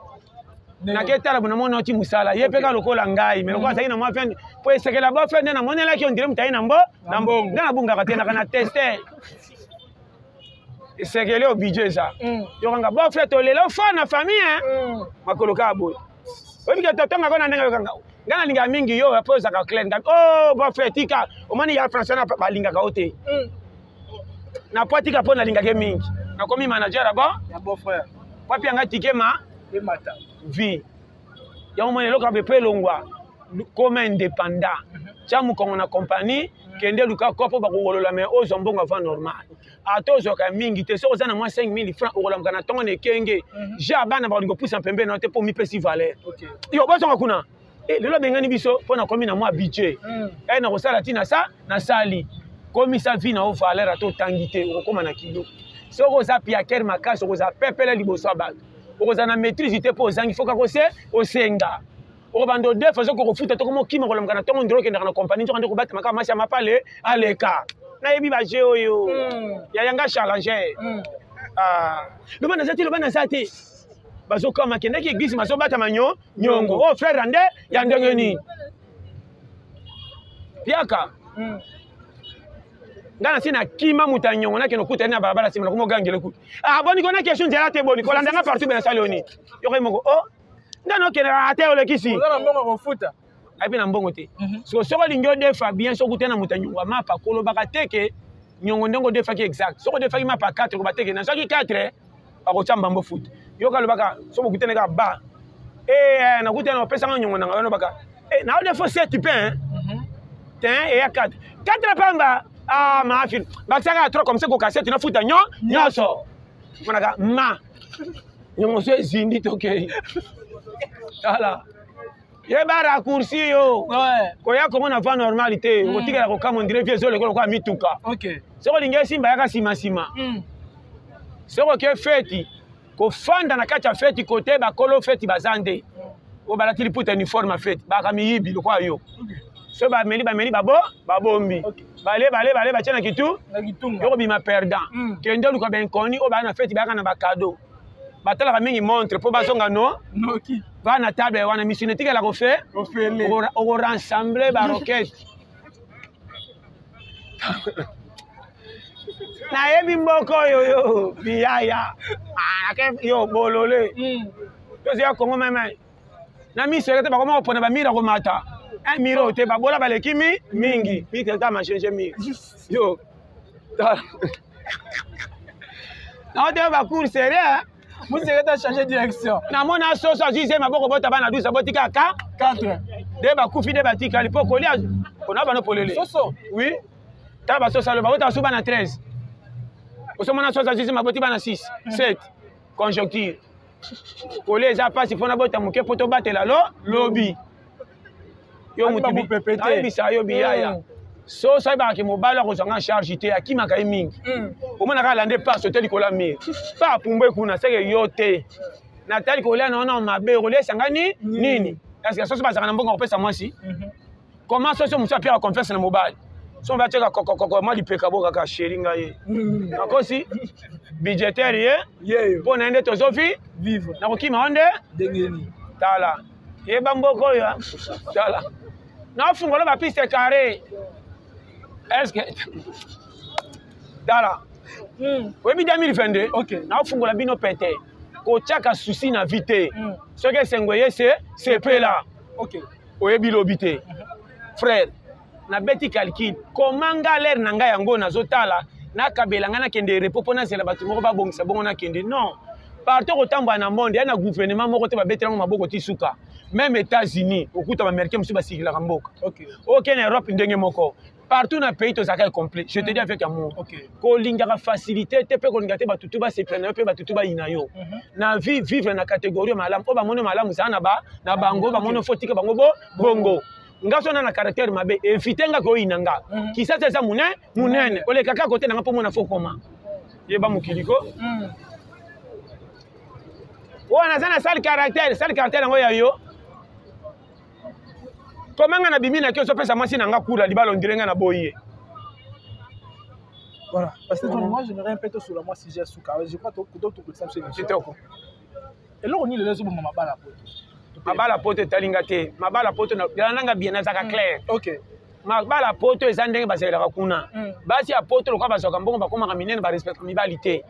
Nake tala bona mona oti musala ye pe ka lokola ngai mais lokola azalaki na mwa fin po esekela beau frère nde namonelaki on dirait moto aye na mbo na mbongo ngai nabungaka te naka na teste esekele oyo budget eza yokanga beau frère tolela fort na famille hein makolo kaka boye oyebi ke totongaka na ndenge yokanga ngai nalingaka mingi yo po ozalaka clair ngai oh beau frère tika omoni ya français na balingaka yo te na po atika mpo nalingaka ye mingi nakomi manager ya bon ya beau frère wapi yanga tike ma emata vie yango moni eloko ape mpe elongwa koma indépendant tia mokongo na compagnie kende luka kopo bakowolola mais ozwa mbongo avant normal ata ozwaka mingi te soki oza na mwa 5000 francs okolamuka na ntongo na ekenge ja bana bakolinga kopusa pembeni na te mpo omipesi valeur yo bozonga kuna lelo abengani biso mpo nakomi na mwa budget nakosala ntina sa nasali komisa vie na yo valeur ata otangi te okokóma na kilo soki oza piakere makasi okozala pepele liboso ya bato okozala na maîtrise te mpo ozangi fo kaka ose osenga okobanda odefa soki okofuta toko mokima kolamuka na ntongo ndelo okendaka na kompani nzoka nde kobatama kaka masi ya mapale aleka nayebi baje oyo yaya nga challenger loba naza te loba naza te bazokama akendaki eglise bazobatama nyongo oyo frère ande ya ndenge nini piaka nga nasi nakima moto ya nyongo nakende okuta ye na balabala nsima nakoma ogangele kutu ah boni ko na question nzela te boni kolanda nga partout bena sali oni yoka ye moko oh nga nakendaka ate olekisi oza na mbongo kofuta ayebi na mbongo te siko soki olingi odefa bien soki okutani na moto ya nyongo ya mapa kolobaka te ke nyongo ndenge odefaki exact soki odefaki mapa 4 koba te ke nazwaki 4 bakotya mbambo futa yoka alobaka soki okutani kaka ba nakutani opesanga nyongo nanga wana obaka na odefo 7 pain te eya 4 4 pamba ah maafil bakisaka 3 comme ça koka 7 nafuta nyonso monaka ma nyongo so ezindi tokei tala yeba raccourci yo koya komona va normal te okotikala kokamwa ndire vie ezoleka lokola mituka soki olingi esimba yaka nsima soki oke feti kofanda na kati ya feti kote bakolo feti baza nde oyo balati liputa uniforme ya feti baka miyibi lokola yo soki bameli bameli babo babombi bale bale bale batie na kitu yo kobima perdant kende oluka bainconi oyo baya na feti bayaka na bakado batalaka mingi montre mpo bazonga no noki va na table wana misuni etikala kofe okorensemble baroquette nayebi mboka oyo yo biyaya yo bolole tozoya kongo meme na miso eke te bakoma kopona bamire komata un mire oyo te babola baleki mi mingi mire ata machange mire yo naoteka bacour sérieux Musekete a changé direction. Namona soso azwi zemi aboko bota bana 12 aboti kaka 4. De bakufi de batikali mpo kolia kona bano polele. Soso. Oui. Tala basoso alo babota basu bana 13. Osomona soso azwi zemi aboti bana 6, 7. Conjoncture. Kolia eza mpasi mpo nabota moke mpo tobatela lo lobi. Yo mutu ayebisa yo biyaya. Soso ayebaka ke mobali akozwa nga charge te akimaka ye mingi. Omonaka alande paso te likolo ya mire. Pa apumbwe kuna seke yo te. Natali kolia na wana mabe kolia esangani nini? Est-ce que soso bazalaka na mbongo kopesa mwasi? Comment soso mosusu apiaka confiance na mobali? So batiaka kokokoko mwa lipeka bo kaka sheri ngai ye. Nakosi budgetaire ye Yeyo. mpo na ye nde tozovi Vivre. nakokima yo nde Ndenge nini? tala yeba mboka oyo ah. Tala nafungola bapiste carré est ce que tala oyebi 2022 Ok. naofungola bino pete kotiaka susi na vie te. Soki esengo eye se sepela. Ok. Oyebi lobi te, frère. Nabeti calcul koma nga lere na ngai yango nazotala nakabela ngai nakende repos mpo nazela bato moko babongisa bongo nakende. Non, partout kotambola na monde ya na gouvernement moko te babetelango maboko ti suka. Même États-Unis, okuta baaméricain mosusu basikilaka mboka. Oke na Europe ndenge moko, partout na pays tozalaka complet, je te dis avec amour. Kolingaka facilité te mpe kolinga te batutu basepela na yo mpe batutu bayina yo. Na vie, vivre na catégorie malamu oyo bamoni malamu zala na ba na bango bamoni fo tika bango bo bongo. Nga so na na caractère mabe, évite nga koyina nga. Kisasa eza monene monene, oleka kaka kote na nga mpo mona fo koma yeba mokili ko. Oyo naza na sale caractère, sale caractère yango ya yo. Koma nga na bimi na ki ozopesa mwasi na nga kura libala ondire nga na boyi ye. Voilà. Parce que moi, j'aimerais un peu te sur la moi si j'ai souka. Je crois que tu tout ça c'est Kitoko. Eloko nini lelo ezoboma mabala poto? Mabala poto etali nga te. Mabala poto nanga bien nazaka clair. Ok. Mabala poto eza ndenge bazalelaka kuna. Basi ya poto lokola bazwaka mbongo bakomaka minene, barespecte mibali te.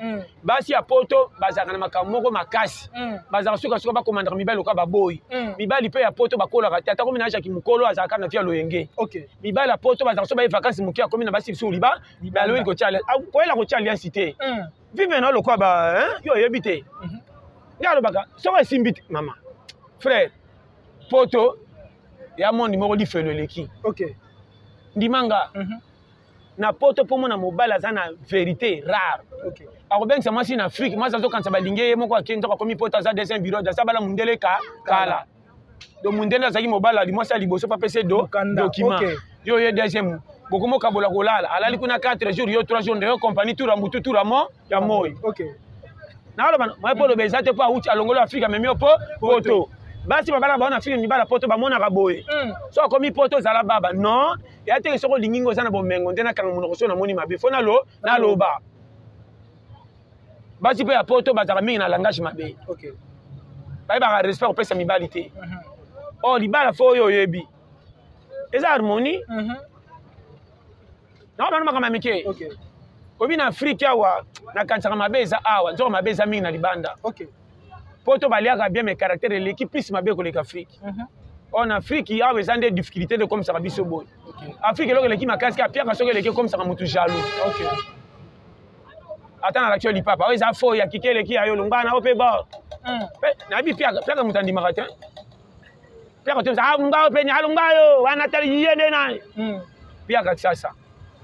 Basi ya poto bazalaka na makambo moko makasi. Bazalaka sukasuka bakomandaka mibali lokola baboyi. Mibali mpe ya poto bakolaka te, ata komi na age ya kimokolo azalaka na vie ya loyenge. Mibali ya poto bazalaka so baye vacances moke akomi na basi bisu liba baloyi kotia alliance. Ah, koyela kotia alliance te. Vive na lokola ba hein, yo oyebi te. Nde alobaka soki esimbi te mama frère poto ya monde moko lifelo eleki. Ndimanga na poto mpo mona mobali aza na vérité rare. Akobengisa mwasi na Afrique, mwasi azokanisa balingi ye moko ake nzoka akomi poto aza deuxième bureau aza bala mundele ka kala. Donc mundele azalaki mobali ali mwasi ya liboso mpo apesa ye do Mokanda. document. Yo ye deuxième bokomokabola kolala alali kuna 4 jours yo 3 jours nde yo compagnie tour ya mutu tour ya mo ya moi. Naloba moye mpo oloba eza te mpo awuti alongoli Afrique amemi yo mpo poto. Basi babalaka bango na Afrique mibala poto bamonaka boye. So akomi poto ozala baba non eya teke soki olingi ngo oza na bomengo nde nakanga monoko so namoni mabe fo nalo naloba. Basi mpe ya poto bazalaka mingi na langage mabe. Bayebaka respect kopesa mibali te. Or libala fo oyo oyebi eza harmonie. Na bana makambo ya mike. Obi na Afrique awa nakanisaka mabe eza awa nzoka mabe eza mingi na libanda. Poto baliaka bien mais caractère eleki plus mabe koleka Afrique. Or na Afrique awa eza nde difficulté de komisaka biso boye. Afrique eloko eleki makasi apiaka soki eleki ekomisaka motu jaloux. Ata na lakisi yo lipapa oyo eza fo ya kike eleki ya yo longwana oyo mpe bor. Nayebi piaka piaka moto andimaka te. Piaka te ah nga oyo mpe ni alongwa yo wana tali ye nde nani. Piaka kisasa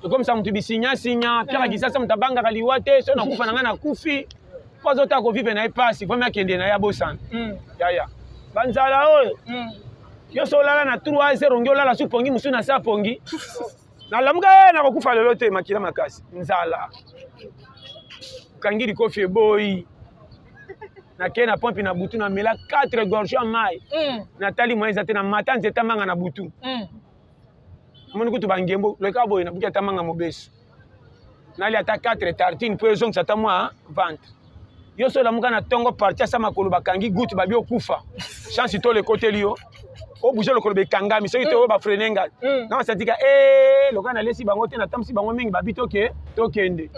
ekomisa motu bisinyasinya piaka kisasa moto abangaka liwa te so nakufa na ngai nakufi mpo azotaka kovive na ye pasi vraimen akende na ye abosana. Yaya banzala oyo nyonso olala na 3 heures ongi olala su pongi mosusu na sa pongi nalamuka ye nakokufa lelo te makila makasi nzala okangi likofi eboyi nakei na pompe na butu namela 4 gorge ya mai. Natali moyen eza te na mata nzeta manga na butu. Namoni kutu bangembo leka boye nabuki ata manga mobesu nali ata 4 tartine mpo ezongisa ata mwa ventre. Yo so olamuka na ntongo parti asa makolo bakangi goutte babi okufa chance to lekoteli yo obouge lokolo bekangami soki te oyo bafrene ngai. Na basantika lokola nalesi bango te natambisi bango mingi babi toke tokende.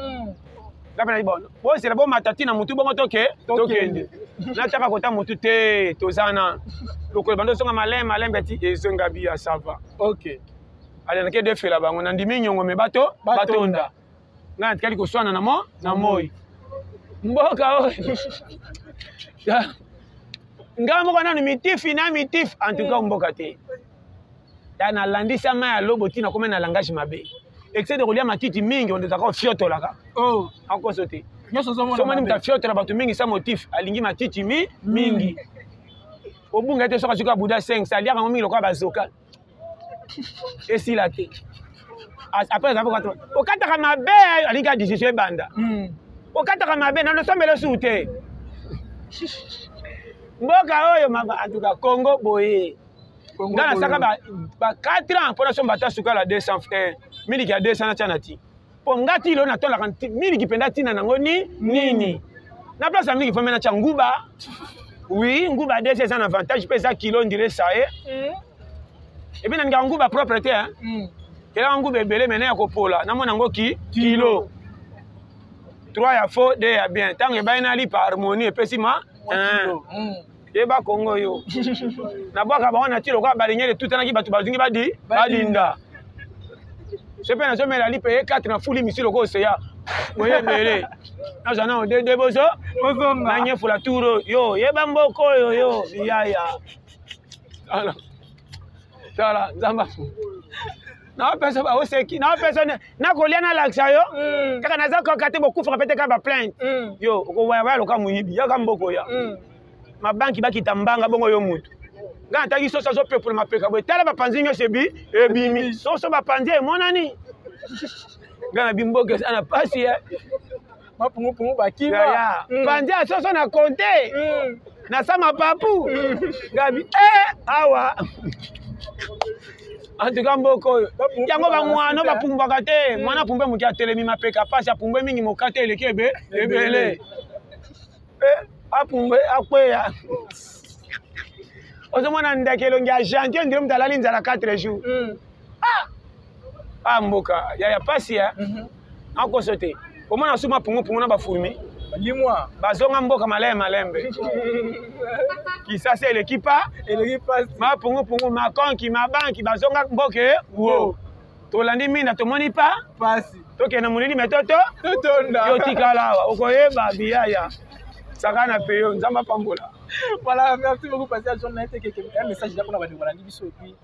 Nga mpe nayebi bon bozela bomata ntina motu bongo toke tokende nataka kota motu te toza na lokolo bando ozonga malembe malembe ti ezonga biya sava. Ale nake defela bango nandimi nyongo me bato batonda ngai natikali koswana na mo na moi mboka oyo ngai moko nanu mitifi na mitif en tout cas mboka te ya nalandisa mai ya lobo ntina kome na langage mabe excès de kolia matiti mingi ondezaka ofiotolaka. Akoso te somoni moto afiotola bato mingi sa motif alingi matiti mi mingi obunga ete soki azuki abuda 5 aliaka yango mingi lokola bazoka esila te. Après azalaka okataka mabe alingi ka decision ebanda. Okataka mabe nano osombela su te mboka oyo maba en tout cas Congo boye. Nga nasaka ba, ba 4 ans mpo nasomba ata sukala 200, miliki ya 200 natya na ti. Mpo nga ti lelo natolaka miliki mpenza ntina nango ni nini. Na place ya miliki fome natya nguba. Oui, nguba 200 eza na avantage mpe eza kilo ndire saye. Et puis nalingaka nguba propre te, hein. Elaka nguba ebele mene ya kopola, namona yango ki kilo. 3 ya faux, 2 ya bien. Ntango ebai na lipa harmonie epesi ma yeba Kongo yo. Nabwaka bango na ti lokola balingeli etutanaki bato bazingi badi badinda. So mpe nazomela lipa ye 4 na fuli misi lokola oseya boye ebele. Nazwa nao dede bozo nanyefola turo yo yeba mboka oyo yo yaya. Tala. Tala nzamba. Napesa baoseki, napesa nakolia nalakisa yo. Kaka naza kaka te bokufaka pe te kaka ba plainte. Yo okowaya loka moyibi, yaka mboko ya. Mabanki bakita mbanga bongo yo mutu. Nga nataki soso azopepola mapeka boye, tala bapanzi nyonso ebi ebimi. Soso bapanzi emonani. Nga na bimboka eza na pasi ya. Mapungupungu bakima. Panzi ya soso na konte. Na sa mapapu. Gabi awa. En tout cas mboka oyo yango bamwana bapumbwaka te. Mwana apumbwe moke atelemi mapeka pasi, apumbwe mingi mokate eleki ebe ebele. Apumbwe akweya. Ozomona ndeke elongi ya gentil ndire moto alali nzala 4 jours. Ah mboka ya pasi ya. Akoso te. Omona su mapungupungu na bafurmi. Limwa. Bazonga mboka malembe malembe. Kisasa eleki pa. Eleki pasi. Mapungupungu, makonki, mabanki bazonga mboka wo. Tolandi minda tomoni pa. Pasi. Tokende molili metoto. Totonda. Yo tikala awa okoyeba biyaya. Saka na peyo nzamba pambola. Voilà, merci beaucoup Pasteur John Naite un message là pour la bande biso et puis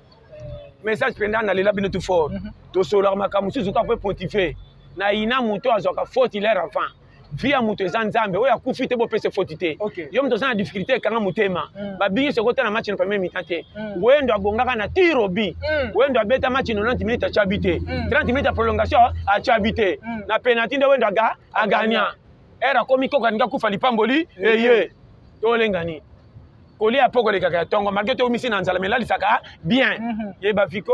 message penda na lela bino tout fort. Tosolaka makambo mosusu kaka mpe pontife. Na ina moto azwaka faute il est enfant. Vie ya moto eza nzambe oyo akufi te bopesa faute te. Yo moto oza na difficulté ekanga motema. Babingi soko na match na premier mi-temps te. Wendo abongaka na tir au but. Wendo abeta match 90 minutes atia but te. 30 minutes ya prolongation atia but te. Na penalty nde Wendo aga aganya. Era komi koka ninga kufa lipamboli eye. Tolengani. Kolia poko lekaka ya tongo malgré to misi na nzala melalisaka bien. Yeba fiko.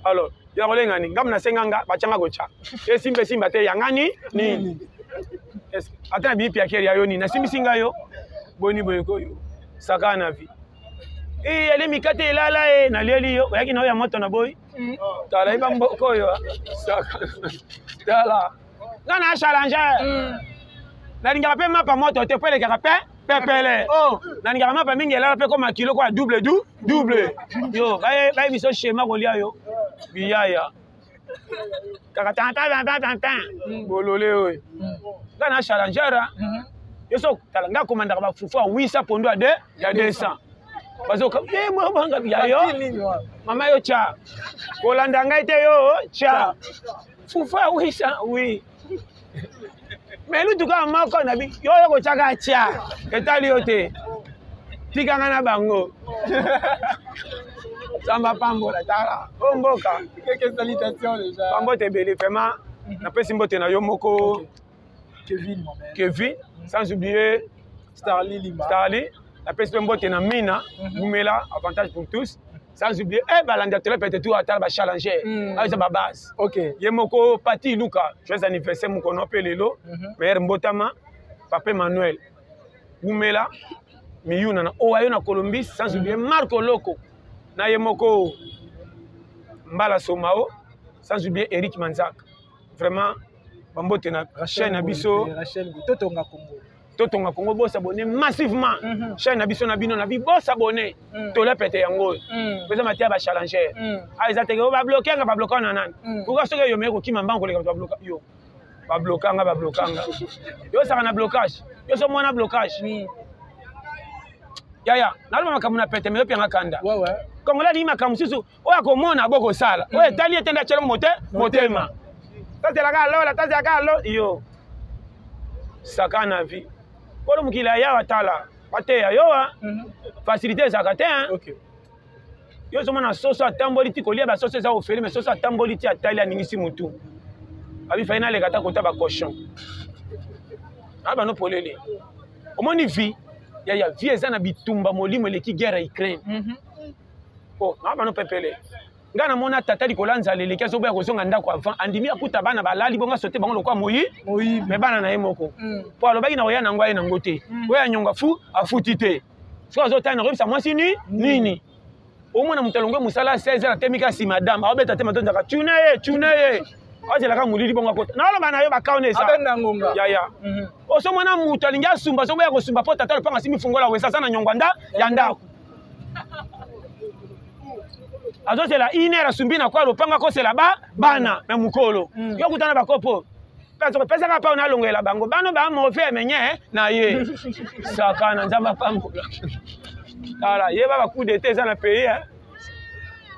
Alors ya kolengani ngam na senga nga bachanga kocha. Esimbe simba te yangani nini. Ata na bipi ya keri ya yoni na simbisi nga yo. Boni boye ko yo. Saka na vie. Eh ale mikate elala e na leli yo oyaki na yo ya moto na boy. Tala iba mboko yo. Saka. Tala. Nga na challenger. Nalingaka pe mapa moto te po elekaka pe pepele. Nalingaka mapa mingi elala pe koma kilo kwa double du double. Yo baye biso schéma kolia yo. Biyaya. Kaka tan tan tan tan tan. Bolole oyo. Nga na challenger. Yo so tala nga komandaka ba fufu a 800 pondo a 2 ya 200. Bazoka eh mwa banga ya yo. Mama yo cha. Kolanda ngai te yo cha. Fufu a 800 oui. Mais lutuka moko na bi yo yo kochaka cha. Etali yo te. Tikanga na bango. Samba pambola tala. O mboka. Quelques salutations déjà. Pambote ebele vraiment. Napesi mbote na yo moko. Kevin moi-même. Kevin, sans oublier Starly Lima. Starly, napesi pe mbote na Mina, Gumela, avantage pour tous. Sans oublier balanda tele peut-être tout atala ba challenger. Ah ça ba base. Ye moko Pati Luka, joyeux anniversaire mukono pe lelo. Meilleur mbotama Papa Emmanuel. Gumela Miyuna na Ohio na Colombie, sans oublier Marco Loco. Na ye moko Mbala Somao, sans oublier Eric Manzak. Vraiment bambote na chaîne na biso. Rachel Totonga Congo. Totonga Congo, bo s'abonner massivement. Chaîne na biso na bino na bi bo s'abonner. Tola pete yango. Pesa matia ba challenger. Ah eza teke ba bloquer nga ba bloquer na nani. Pourquoi soki yo meko kima mbango koleka ba bloquer yo. Ba bloquer nga ba bloquer nga. Yo saka na blocage. Yo so mwana blocage. Yaya, naloba makambo na pete mais yo pianga kanda. Ouais ouais. Congolais ni makambo susu oyo akomona boko sala. Oyo etali etenda tshelo mote motema. Tazelaka lola, tazelaka lo yo. Saka na vie. Polo mokili ya watala. Bateya yo wa. Facilité ezalaka te hein. Yo ozomona soso atamboli ti kolia ba soso eza ofele mais soso atamboli ti atali aningisi mutu. Abi fai naleka ta kota ba cochon. Aba no polele. Omoni vie. Ya ya vie eza na bitumba molimo eleki guerre ya Ukraine. Po na bano pepele. Nga namona tata likolo ya nzala eleki, azoboya kozonga ndako avant, andimi akuta bana balali bongo asote bango lokwa moyi me bana na ye moko. Po alobaki na koya nango aye nango te. Oyo anyonga fu afuti te. Soki azotala na koyebisa mwasi ni nini. Omona moto alongwe mosala 16 heures atemi kasi madame aobeta te matondaka tuna ye tuna ye. Azelaka molili bongo akota. Naloba na yo bakaone eza. Abenda ngonga. Ya ya. Osomona moto alingi asumba azoboya kosumba po tata lopanga asimbi fungola wesa aza na nyongo ya ndako. Azozela une heure asumbi na kwa lopanga akosela ba bana na mokolo. Yo kutana bakopo. Pesaka pa nalongela bango bano ba mauvais menye na ye. Sakana Nzambe apambola. Tala yeba ba coup d'état eza na pays hein.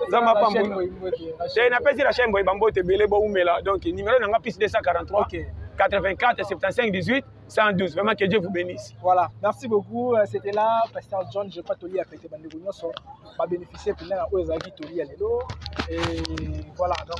Nzambe apambola. Te napesi la chaîne boye bambote ebele boumela. Donc numéro nanga plus 243 84 75 18 112. Vraiment que Dieu vous bénisse. Voilà, merci beaucoup. C'était là Pasteur John, je crois Toli a pété bandeko nyonso ba bénéficier pena na oyo ezalaki Toli ya lelo. Et voilà, donc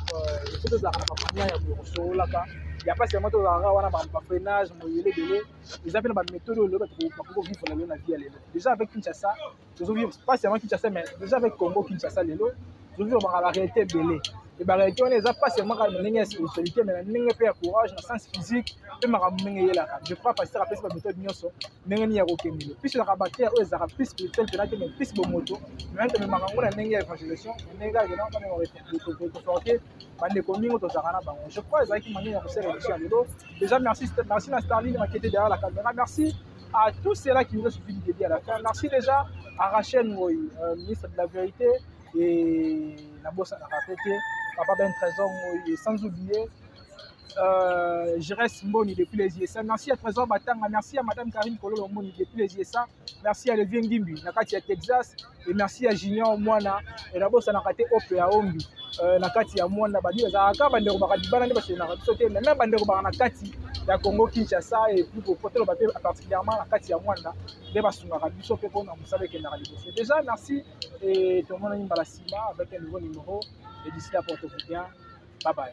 il faut tozalaka na ba manière ya kosololaka. Il y a pas seulement tozalaka wana ba freinage moyele ebele, eza mpe na ba méthode oyo lelo bato bakoki kovivre na lelo na vie ya lelo. Déjà avec Kinshasa, tozovivre pas seulement Kinshasa, mais déjà avec Congo Kinshasa lelo, tozovivre ba réalité ebele. Et ba réalité wana eza pas seulement kaka na ndenge ya spiritualité, mais na ndenge mpe ya courage, na sens physique, mpe makambo ndenge eyelaka. Je crois pasteur apesi ba méthode nyonso ndenge nini ya kokendele. Plus ezalaka bactère oyo ezalaka plus spirituel mpena te, mais plus bomoto, mais tomemaka yango na ndenge ya évangélisation, na ndenge kaka kena bamema réconforter bandeko mingi tozalaka na bango. Je crois ezalaki manière ya kosala émission ya lelo. Déjà merci, merci na Starling Makete derrière la caméra. Merci à tous ceux-là qui nous ont suivi du début à la fin. Merci déjà à Rachel Ngoy, ministre de la Vérité, et la bosse à la répéter, Papa Ben Trésor Ngoy, et sans oublier Jerez Mboni depuis les USA. Merci à Trésor Batanga, merci à Madame Karine Kololo Mboni depuis les USA, merci à Levien Ngimbi, nakati ya Texas, et merci à Junior Mwana, et la bosse à la répéter Ope à Ombi. Nakati ya Mwana, badi bazalaka bandeko bakadibana nde baselelaka biso te, mais même bandeko baka na kati ya Congo Kinshasa, et puis pour porter le papier particulièrement na kati ya Mwanda nde basungaka biso mpe mpona mosala ekendaka liboso. Déjà merci, et tout le monde mbala sima avec un nouveau numéro, et d'ici là portez-vous bien, bye bye.